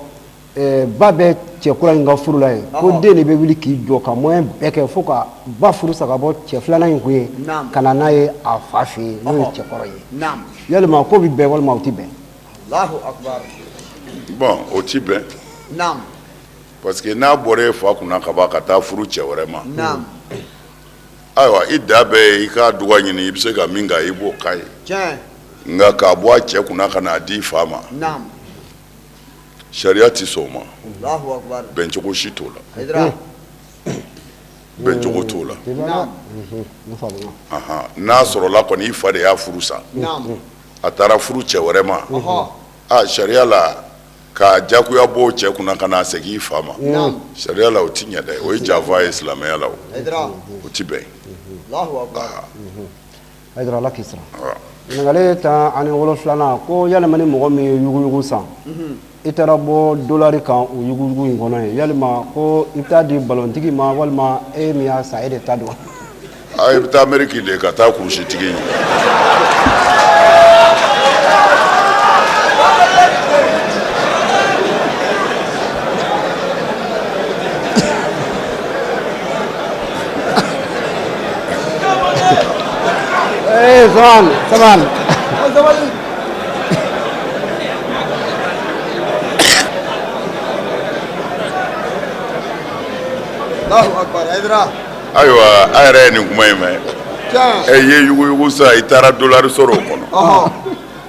ba bɛ cɛ kura in ka furu la yen, ko den de bɛ wuli k'i jɔ ka moyen bɛɛ kɛ fo ka ba furu sa ka bɔ cɛ filanan in kun ye ka na n'a ye a fa fɛ yen, n'o ye cɛkɔrɔ ye. Yalima k'o bɛ bɛn walima o tɛ bɛn? Bon, o ti bɛn, parce que n'a bɔra e fa kunna ka ban ka taa furu cɛ wɛrɛ ma, ayiwa, i da bɛɛ ye i k'a duga ɲini, i bɛ se ka min k'a ye, i b'o k'a ye. Nka k'a bɔ a cɛ kunna ka n'a di i fa ma, sariya tɛ sɔn o ma, bɛncogo si t'o la, bɛncogo t'o la. N'a sɔrɔla kɔni i fa de y'a furu sa, a taara furu cɛ wɛrɛ ma, a sariya la k'a jagoya bɔ o cɛ kunna ka n'a segin i fa ma, sariya la o ti ɲɛ dɛ, o ye janfa ye silamɛya la, o ti bɛn. Hayidara, Ala k'i sara. Ɲininkali 17nan, ko yalima ni mɔgɔ min ye yuguyugu san, i taara bɔ dolari kan o yuguyugu in kɔnɔ yen, yalima ko i bɛ taa di balontigi ma walima e min y'a san, e de ta don? A i bɛ taa Ameriki de ka taa kurusitigi ɲini. Eh, Saman, Saman. Ayiwa, a yɛrɛ ye nin kuma in mɛn. Ɛ i ye yuguyugu san, i taara dolari sɔrɔ o kɔnɔ.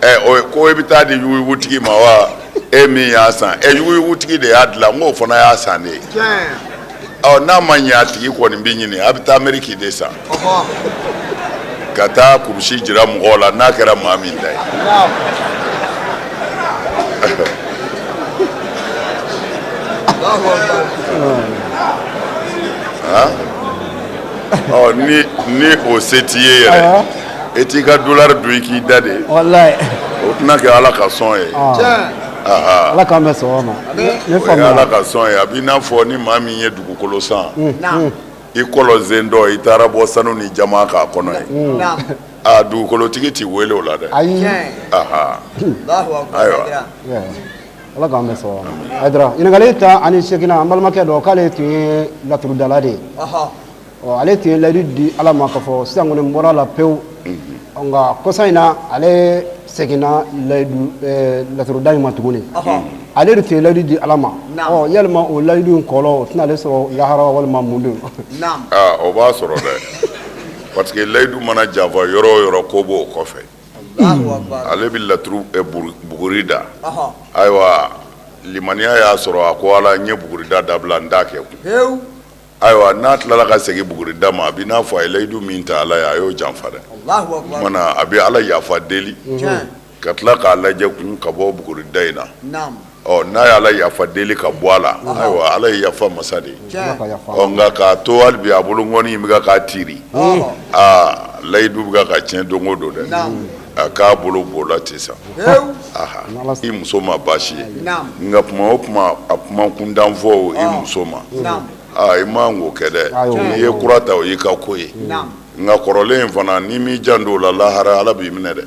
Ɛ o ko i bɛ taa di yuguyugutigi ma wa e min y'a san? Ɛ yuguyugutigi de y'a dilan, n k'o fana y'a san de ye. Ɔ n'a ma ɲɛ, a tigi kɔni bɛ ɲini, a bɛ taa Ameriki de san ka taa kurusi jira mɔgɔw la, n'a kɛra maa min ta ye. Ɔ ni ni o se t'i ye yɛrɛ, e t'i ka dolari dun i k'i da de. Walayi. O tɛna kɛ Ala ka sɔn ye. Ala k'an bɛn sawaba ma. Ne o ye Ala ka sɔn ye. A b'i n'a fɔ ni maa min ye dugukolo san, i kɔlɔn sen dɔ, i taara bɔ sanu ni jaman k'a kɔnɔ ye, a dugukolotigi t'i wele o la dɛ. Ayi. Ayiwa. Ala k'an bɛn sawaba ma. Hayidara, ɲininkali 18nan, an balimakɛ dɔ k'ale tun ye laturudala de ye. Ɔ ale tun ye layidu di Ala ma k'a fɔ sisan kɔni n bɔra la pewu, nka kɔsa in na ale seginna layidu laturuda in ma tuguni. Ale de tun ye layidu di Ala ma. Ɔ yalima o layidu in kɔlɔ o tɛna ale sɔrɔ lahara walima mun don? Aa o b'a sɔrɔ dɛ, parce que layidu mana janfa yɔrɔ o yɔrɔ, ko b'o kɔfɛ. Ale bɛ laturu buguri da. Ayiwa, limaniya y'a sɔrɔ, a ko Ala, n ye bugurida dabila, n t'a kɛ kun. Ayiwa, n'a tilala ka segin bugurida ma, a b'i n'a fɔ a ye layidu min ta Ala ye, a y'o janfa dɛ. Mana a bɛ Ala yafa deli ka tila k'a lajɛ kun ka bɔ bugurida in na. Ɔ n'a ye Ala yafa deli ka bɔ a la, ayiwa, Ala ye yafa masa de ye. Ɔ nka k'a to hali bi a bolo ŋɔni in bɛ k'a tiiri, aa layidu bɛ ka tiɲɛ don o don dɛ, a k'a bolo b'o la ten sa. I muso ma baasi ye, nka kuma o kuma a kuma kuntan fɔ i muso ma, aa i man k'o kɛ dɛ. N'i ye kura ta, o y'i ka ko ye, nka kɔrɔlen in fana, n'i m'i janto o la, lahara Ala b'i minɛ dɛ.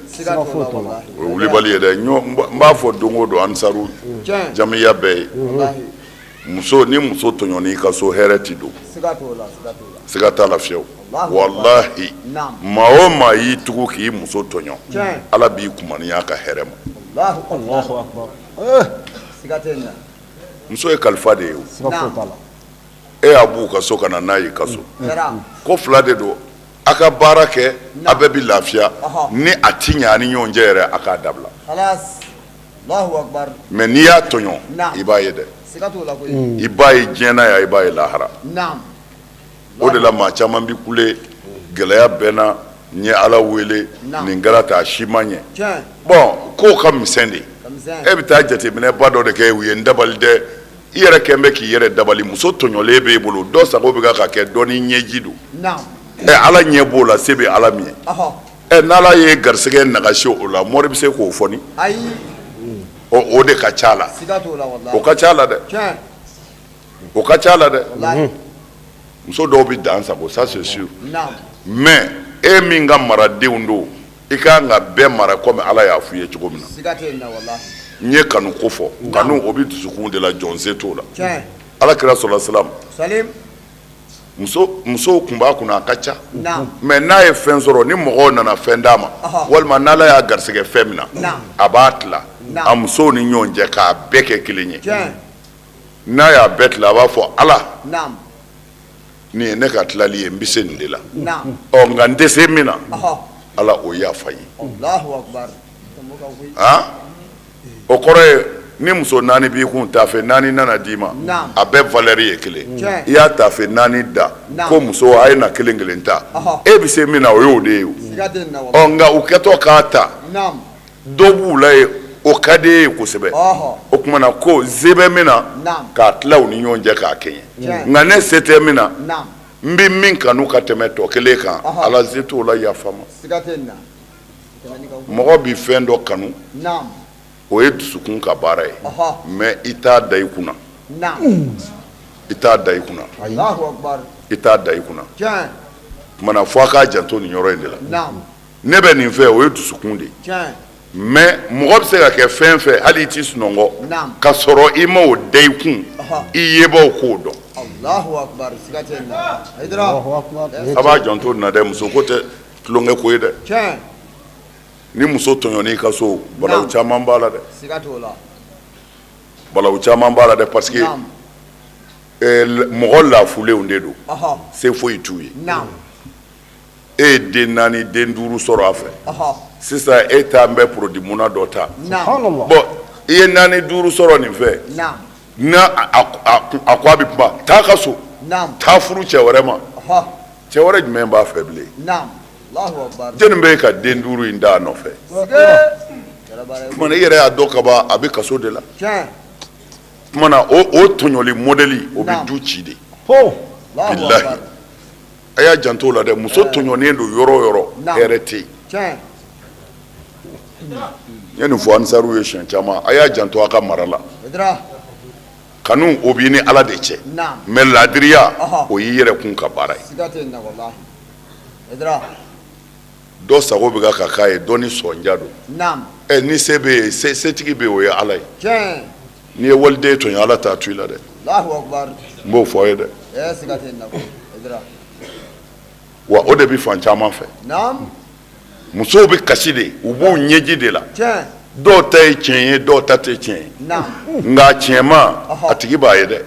O ye wulibali ye dɛ. N b'a fɔ don o don ansaru jamiya bɛɛ ye, muso ni muso tɔɲɔn'i ka so, hɛrɛ ti don, siga t'a la fiyewu. Walahi, maa o maa y'i tugu k'i muso tɔɲɔ, Ala b'i kumaniya ka hɛrɛ ma. Muso ye kalifa de ye. E y'a b'u ka so ka na n'a y'i ka so, ko fila de don: a ka baara kɛ, a bɛɛ bɛ lafiya. Ni a ti ɲɛ a ni ɲɔgɔn cɛ yɛrɛ, a k'a dabila. Mais n'i y'a tɔɲɔ, i b'a ye dɛ, i b'a ye diɲɛ na yan, i b'a ye lahara. O de la maa caman bɛ kule gɛlɛya bɛ n na, n ye Ala wele, nin kɛra tan, a si ma ɲɛ. Bon, kow ka misɛn de. E bɛ taa jateminɛba dɔ de kɛ, u ye n dabali dɛ. I yɛrɛ kɛn bɛ k'i yɛrɛ dabali. Muso tɔɲɔlen b'e bolo, dɔ sago bɛ ka kɛ, dɔ ni ɲɛji don. Ɛ, Ala ɲɛ b'o la, se bɛ Ala min ye. Ɛ, n'Ala ye garisɛgɛ nagasi o la, mori bɛ se k'o fɔ ni o de ka ca la. O ka ca la dɛ, o ka ca la dɛ. Muso dɔw bɛ dan sago, ça c'est sûr, mais e min ka maradenw don, i ka kan ka bɛɛ mara komi Ala y'a f'i ye cogo min na. N ye kanu ko fɔ, kanu o bɛ dusukun de la, jɔn se t'o la. Ala kira sɔrɔ salam, musow tun b'a kunna, a ka ca, mais n'a ye fɛn sɔrɔ, ni mɔgɔw nana fɛn d'a ma, walima n'Ala y'a garisɛgɛ fɛn min na, a b'a tila a musow ni ɲɔgɔn cɛ k'a bɛɛ kɛ kelen ye. N'a y'a bɛɛ tila, a b'a fɔ: Ala, nin ye ne ka tilali ye, n bɛ se nin de la. Ɔ, nka n tɛ se min na, Ala, o yafa n ye. O kɔrɔ ye, ni muso naani b'i kun, taafe naani nana d'i ma, a bɛɛ valeur ye kelen. I y'a taafe naani da ko muso, a ye na kelen kelen ta. E bɛ se min na, o y'o de ye. Ɔ, nka u kɛtɔ k'a ta, dɔ b'u la ye, o ka di e ye kosɛbɛ. O tuma na ko se bɛ min na, k'a tila u ni ɲɔgɔn cɛ k'a kɛɲɛ. Nka ne se tɛ min na, n bɛ min kanu ka tɛmɛ tɔ kelen kan, Ala, se t'o la, yafa n ma. Mɔgɔ bɛ fɛn dɔ kanu, o ye dusukun ka baara ye, mais i t'a da i kunna, i t'a da i kunna, i t'a da i kunna. Tuma na, fo a k'a janto nin yɔrɔ in de la. Ne bɛ nin fɛ, o ye dusukun de ye, mais mɔgɔ bɛ se ka kɛ fɛn fɛ, hali i t'i sunɔgɔ ka sɔrɔ i ma o da i kun, i yebaw k'o dɔn. A b'a janto nin na dɛ. Muso ko tɛ tulonkɛ ko ye dɛ. Ni muso tɔɲɔn'i ka so, balawu caman b'a la dɛ, balawu caman b'a la dɛ, parce que mɔgɔ lafulenw de don, se foyi t'u ye. E ye den naani, den duuru sɔrɔ a fɛ sisan, e taa n bɛ produit muna dɔ ta. Bon, i ye naani duuru sɔrɔ nin fɛ, n'a a ko a bɛ kuma, taa ka so, taa furu cɛ wɛrɛ ma. Cɛ wɛrɛ jumɛn b'a fɛ bilen? Jɔnni bɛ ka den duuru in d'a nɔfɛ? Tuma i yɛrɛ y'a dɔn ka ban, a bɛ kaso de la. Tuma na, o tɔɲɔli modèle, o bɛ du ci de. Bilahi, a y'a janto o la dɛ. Muso tɔɲɔnen don yɔrɔ o yɔrɔ, hɛrɛ tɛ yen. N ye nin fɔ ansaruw ye siɲɛ caman: a y'a janto a ka mara la. Kanu, o b'i ni Ala de cɛ, mais laadiriya, o y'i yɛrɛ kun ka baara ye. Dɔ sago bɛ ka k'a ye, dɔ ni sɔnja don. Ɛ, ni se bɛ yen, setigi bɛ yen, o ye Ala ye. N'i ye waliden tɔɲɔ, Ala t'a to i la dɛ. N b'o fɔ ye dɛ. Wa o de bɛ fan caman fɛ, musow bɛ kasi de, u b'u ɲɛji de la. Dɔw ta ye tiɲɛ ye, dɔw ta tɛ tiɲɛ ye, nka tiɲɛma, a tigi b'a ye dɛ.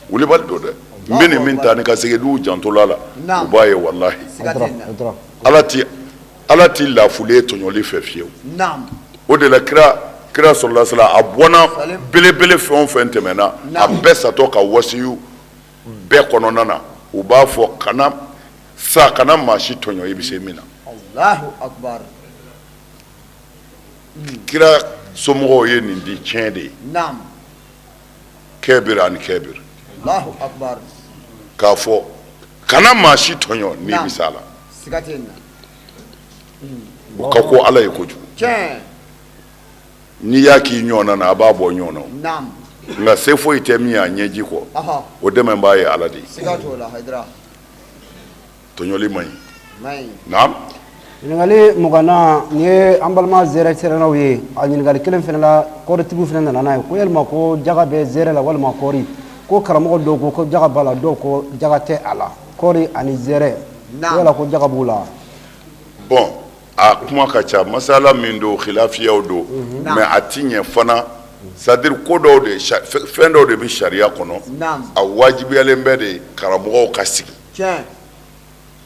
Wulibali don dɛ. N bɛ nin min ta ni ka segin, n'u jantola la, u b'a ye. Walahi, Ala ti lafulen tɔɲɔli fɛ fiyewu. O de la, kira sɔrɔla sala, a bɔnna belebele fɛn o fɛn tɛmɛna, a bɛɛ satɔ ka wasiyu bɛɛ kɔnɔna na, u b'a fɔ: kana sa, kana maa si tɔɲɔ, i bɛ se min na. Kira somɔgɔw ye nin di tiɲɛ de ye, kɛbiri ani kɛbiri, k'a fɔ kana maa si tɔɲɔ n'i bɛ s'a la. O ka ko Ala ye kojugu. N'i y'a k'i ɲɔgɔn na, a b'a bɔ ɲɔgɔn na, nka se foyi tɛ min y'a ɲɛji kɔ, o dɛmɛ b'a ye Ala de ye. Tɔɲɔli man ɲi. Naam. Ɲininkali 20nan, nin ye an balima zɛrɛ sɛrɛnnaw ye. A ɲininkali kelen fana la, kɔɔritigiw fana nana n'a ye ko yalima ko jaga bɛ zɛrɛ la walima kɔɔri? Ko karamɔgɔ dɔw ko ko jaga b'a la, dɔw ko jaga tɛ a la. Kɔɔri ani zɛrɛ, ko yala ko jaga b'u la? Bon, a kuma ka ca, masala min don, khilafiyaw don, mais a ti ɲɛ fana. C'est à dire, ko dɔw de, fɛn dɔw de bɛ sariya kɔnɔ, a wajibiyalen bɛ de karamɔgɔw ka sigi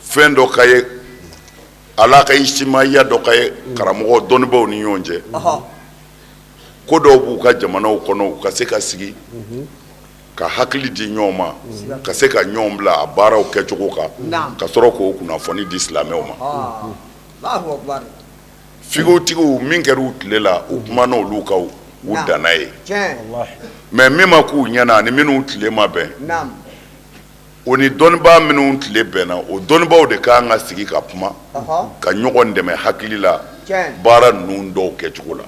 fɛn dɔ ka ye, ala ka ijtimaiya dɔ ka ye karamɔgɔ dɔnnibaw ni ɲɔgɔn cɛ. Ko dɔw b'u ka jamanaw kɔnɔ, u ka se ka sigi ka hakili di ɲɔgɔn ma, ka se ka ɲɔgɔn bila a baaraw kɛcogo kan, ka sɔrɔ k'o kunnafoni di silamɛw ma. Figutigiw min kɛra u tile la, u kumana olu kan. U danna yen. Mais min ma k'u ɲɛna ani minnu tile ma bɛn, o ni dɔnnibaa minnu tile bɛnna, o dɔnnibaaw de ka kan ka sigi ka kuma, ka ɲɔgɔn dɛmɛ hakili la baara ninnu dɔw kɛcogo la.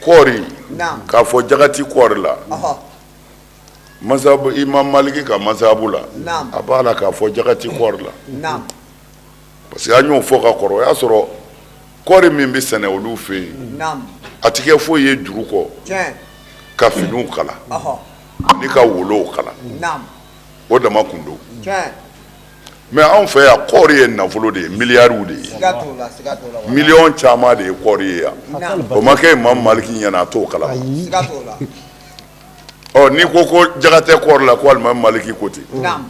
Kɔɔri, k'a fɔ jaga ti kɔɔri la, masabu Imam Maliki ka masabu la, a b'a la k'a fɔ jaga ti kɔɔri la, parce que an y'o fɔ ka kɔrɔ. O y'a sɔrɔ kɔɔri min bɛ sɛnɛ olu fɛ yen, a tɛ kɛ foyi ye juru kɔ ka finiw kala ani ka wolow kala, o dama kun don. Mais anw fɛ yan, kɔɔri ye nafolo de ye, miliyariw de ye, miliyɔn caman de ye kɔɔri ye yan. O ma kɛ Imam Maliki ɲɛna, a t'o kalama. Ɔ, n'i ko ko jaga tɛ kɔɔri la, ko Alimami Maliki ko ten,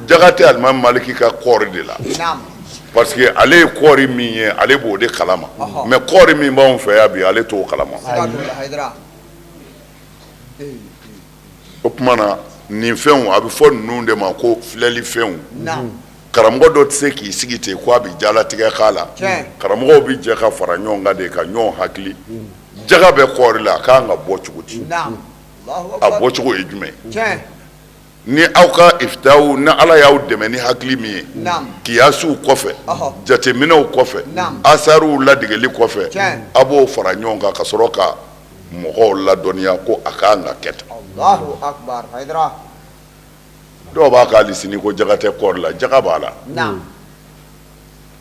jaga tɛ Alimami Maliki ka kɔɔri de la, parce que ale ye kɔɔri min ye, ale b'o de kalama. Mais kɔɔri min b'anw fɛ yan bi, ale t'o kalama. O tuma na, nin fɛnw, a bɛ fɔ ninnu de ma ko filɛli fɛnw. Karamɔgɔ dɔ tɛ se k'i sigi ten ko a bɛ jalatigɛ k'a la. Karamɔgɔw bɛ jɛ ka fara ɲɔgɔn kan de ka ɲɔgɔn hakili. Jaga bɛ kɔɔri la, a ka kan ka bɔ cogo di? A bɔcogo ye jumɛn? Ni aw ka ifitaw, ni Ala y'aw dɛmɛ ni hakili min ye, kiyasiw kɔfɛ, jateminɛw kɔfɛ, asariw ladegeli kɔfɛ, a b'o fara ɲɔgɔn kan ka sɔrɔ ka mɔgɔw ladɔnniya ko a ka kan ka kɛ tan. Dɔw b'a k'ali sini ko jaga tɛ kɔɔri la. Jaga b'a la.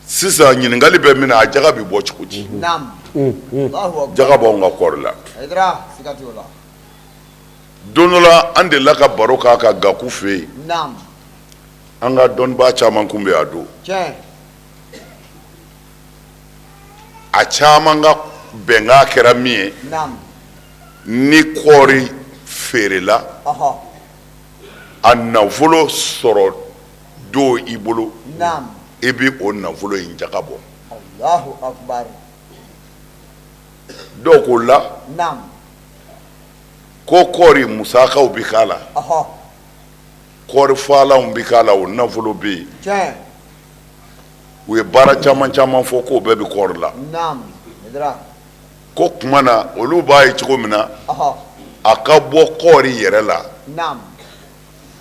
Sisan ɲininkali bɛ min na, a jaga bɛ bɔ cogo di? Jaga b'anw ka kɔɔri la. Don dɔ la, an delila ka baro k'a kan Gaku fɛ yen. An ka dɔnnibaa caman kun bɛ a don. A caman ka bɛnkan kɛra min ye, ni kɔɔri feerela, a nafolo sɔrɔ don i bolo, i bɛ o nafolo in jaga bɔ. Dɔw ko la ko kɔɔri musakaw bɛ k'a la, kɔɔri faalanw bɛ k'a la, o nafolo bɛ yen. U ye baara caman caman fɔ k'o bɛɛ bɛ kɔɔri la. Ko tuma na, olu b'a ye cogo min na, a ka bɔ kɔɔri yɛrɛ la,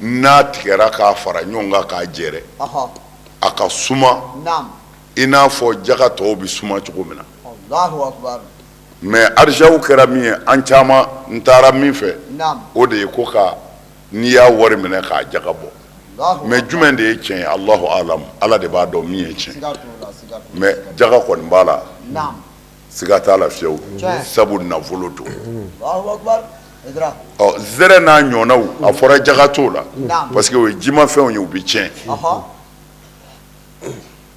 n'a tigɛra k'a fara ɲɔgɔn kan k'a jɛrɛ, a ka suma i n'a fɔ jaga tɔw bɛ suma cogo min na. Mais arijaw kɛra min ye, an caman n taara min fɛ, o de ye ko ka n'i y'a wari minɛ k'a jaga bɔ. Mais jumɛn de ye tiɲɛ ye? Alahu alam, Ala de b'a dɔn min ye tiɲɛ. Mais jaga kɔni b'a la, siga t'a la fiyewu, sabu nafolo don. Ɔ, zɛrɛ n'a ɲɔgɔnnaw, a fɔra jaga t'o la, parce que o ye jimafɛnw ye, u bɛ tiɲɛ.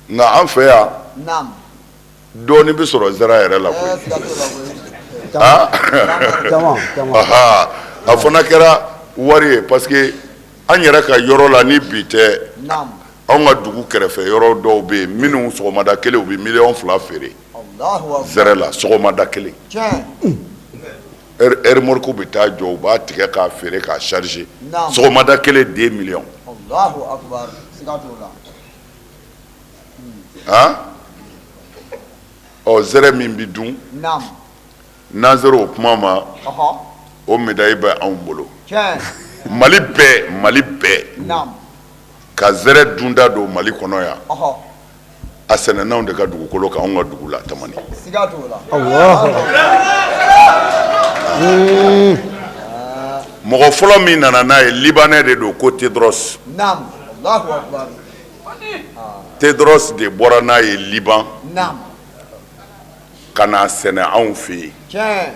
Nka an fɛ yan, dɔɔnin bɛ sɔrɔ zɛrɛ yɛrɛ la koyi. A fana kɛra wari ye, parce que an yɛrɛ ka yɔrɔ la, ni bi tɛ, anw ka dugu kɛrɛfɛ yɔrɔ dɔw bɛ yen minnu sɔgɔmada kelen u bɛ miliyɔn 2 feere zɛrɛ la, sɔgɔmada kelen. Remorque bɛ taa jɔ, u b'a tigɛ k'a feere k'a charger, sɔgɔmada kelen 2 millions. Han, ɔ, zɛrɛ min bɛ dun, n'an sera o kuma ma, o médaille bɛ anw bolo. Mali bɛɛ, Mali bɛɛ ka zɛrɛ dunda don Mali kɔnɔ yan, a sɛnɛnanw de ka dugukolo kan, anw ka dugu la, Tamani. Mɔgɔ fɔlɔ min nana n'a ye, Libanais de don, ko Tedros. Tedros de bɔra n'a ye Liban ka n'a sɛnɛ anw fɛ yen.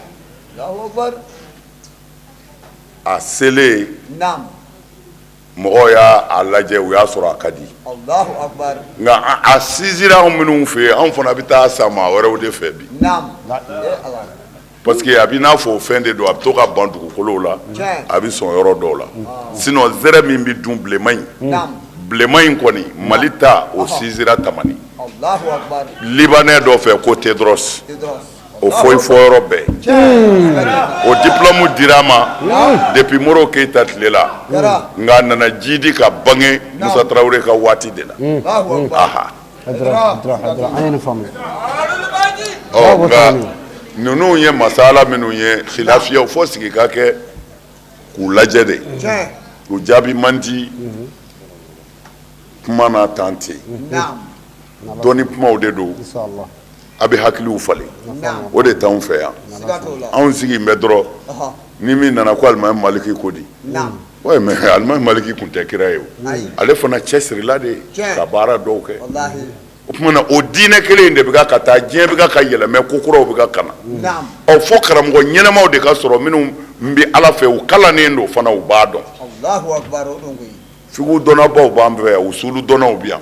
A selen, mɔgɔw y'a lajɛ, u y'a sɔrɔ a ka di, nka a sinsinra anw minnu fɛ yen, anw fana bɛ taa san maa wɛrɛw de fɛ bi, parce que a bɛ n'a fɔ o fɛn de don, a bɛ to ka ban dugukolow la, a bɛ sɔn yɔrɔ dɔw la. Sinon zɛrɛ min bɛ dun, bilenman in, bilenman in kɔni, Mali ta, o sinsinra Tamani, Libanais dɔ fɛ ko Tedros. O fɔ i fɔ yɔrɔ bɛɛ, o diplôme dira a ma depuis Modibo Keyita tile la, nka a nana jidi ka bange Musa Tarawele ka waati de la. Aha. Ɔ nka ninnu ye masala minnu ye khilafiyaw fo sigi ka kɛ k'u lajɛ de, u jaabi man di kuma na tan ten, dɔnni kumaw de don, a bɛ hakiliw falen, o de t'anw fɛ yan. Anw sigi bɛ dɔrɔn ni min nana ko alimami Maliki ko di, ouais mais alimami Maliki tun tɛ kira ye o, ale fana cɛsirila de ka baara dɔw kɛ. O tuma na o diinɛ kelen in de bɛ ka taa, diɲɛ bɛ ka yɛlɛmɛ, ko kuraw bɛ ka na. Ɔ fo karamɔgɔ ɲɛnamaw de ka sɔrɔ minnu bɛ Ala fɛ, u kalannen don fana, u b'a dɔn. Figu dɔnnabaw b'an fɛ yan, usulu dɔnnaw bɛ yan,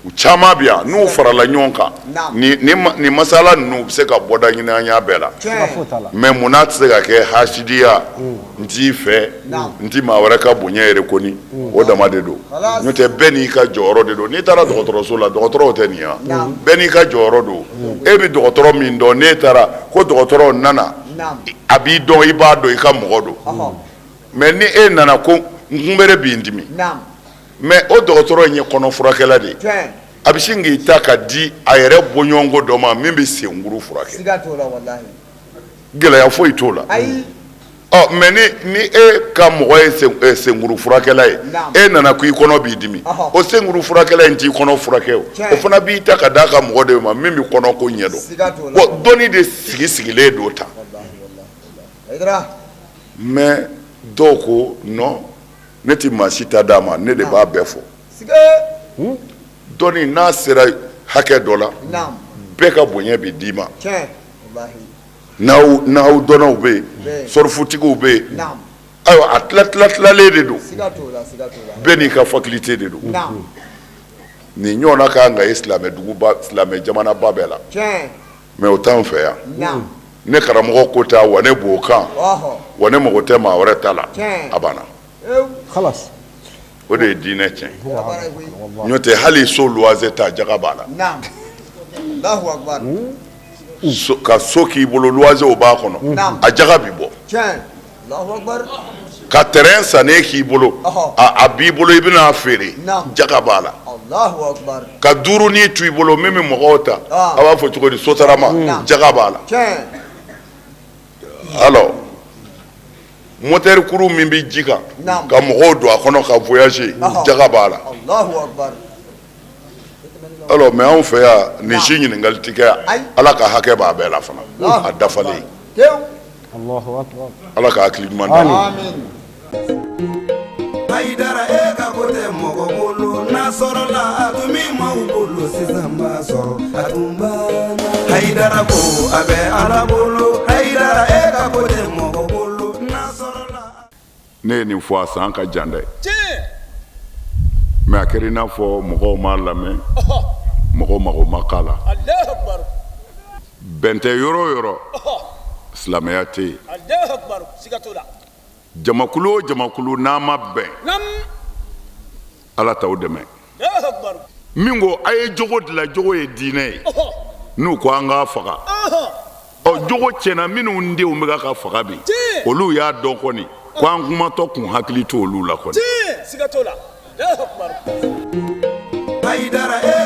u caman bɛ yan. N'u farala ɲɔgɔn kan, nin masala ninnu u bɛ se ka bɔda ɲini an y'a bɛɛ la. Mais munna tɛ se ka kɛ hasidiya, n t'i fɛ, n tɛ maa wɛrɛ ka bonya yɛrɛ kɔni, o dama de don. N'o tɛ, bɛɛ n'i ka jɔyɔrɔ de don. N'i taara dɔgɔtɔrɔso la, dɔgɔtɔrɔw tɛ nin ye wa? Bɛɛ n'i ka jɔyɔrɔ don. E bɛ dɔgɔtɔrɔ min dɔn, n'e taara ko dɔgɔtɔrɔ nana, a b'i dɔn, i b'a dɔn, i ka mɔgɔ don. Mais ni e nana ko n kunbere b'i dimi, mais o dɔgɔtɔrɔ in ye kɔnɔ furakɛla de ye, a bɛ sin k'i ta ka di a yɛrɛ bɔɲɔgɔnko dɔ ma min bɛ senkuru furakɛ, gɛlɛya foyi t'o la. Ɔ mais ni e ka mɔgɔ ye senkuru furakɛla ye, e nana ko i kɔnɔ b'i dimi, o senkuru furakɛla in t'i kɔnɔ furakɛ, o o fana b'i ta ka d'a ka mɔgɔ de ma min bɛ kɔnɔ ko ɲɛdɔn. Bon, dɔnni de sigi sigilen don tan. Mais dɔw ko non, ne tɛ maa si ta d'a ma, ne de b'a bɛɛ fɔ. Dɔnni n'a sera hakɛ dɔ la, bɛɛ ka bonya bɛ d'i ma. Nahawu dɔnnaw bɛ yen, sɔrɔfutigiw bɛ yen, ayiwa a tila tila tilalen de don, bɛɛ n'i ka faculté de don. Nin ɲɔgɔnna ka kan ka ye silamɛ duguba, silamɛ jamanaba bɛɛ la, mais o t'anw fɛ yan. Ne karamɔgɔ ko ta wa, ne b'o kan wa, ne mago tɛ maa wɛrɛ ta la, a banna. O de ye diinɛ tiɲɛ. N'o tɛ, hali so luwanse ta, jaga b'a la. Ka so k'i bolo, luwanse o b'a kɔnɔ, a jaga bi bɔ. Ka terrain sannen k'i bolo, a b'i bolo, i bɛna a feere, jaga b'a la. Ka duurunin to i bolo min bɛ mɔgɔw ta, a b'a fɔ cogo di, sotarama, jaga b'a la. Alors moteur kuru min bɛ ji kan ka mɔgɔw don a kɔnɔ ka voyager, jaga b'a la. Alors mais anw fɛ yan, nin si ɲininkali tɛ kɛ. Ala ka hakɛ b'a bɛɛ la fana, a dafalen. Ala ka hakili ɲuman d'an ma. Hayidara, e ka ko tɛ mɔgɔ bolo, n'a sɔrɔla a tun bɛ maaw bolo, sisan b'a sɔrɔ a tun banna. Hayidara ko a bɛ Ala bolo. Hayidara, e ka ko tɛ mɔgɔ bolo, n'a sɔrɔla. Ne ye nin fɔ a san ka jan dɛ, mais a kɛra i n'a fɔ mɔgɔw m'a lamɛn, mɔgɔw mago ma k'a la. Bɛn tɛ yɔrɔ o yɔrɔ, silamɛya tɛ yen. Jamakulu o jamakulu n'a ma bɛn, Ala t'aw dɛmɛ. Min ko a ye jogo dilan, jogo ye diinɛ ye, n'u ko an k'a faga, ɔ jogo tiɲɛna. Minnu denw bɛ ka faga bi, olu y'a dɔn kɔni ko an kumatɔ kun hakili to olu la kɔni. Hayidara, e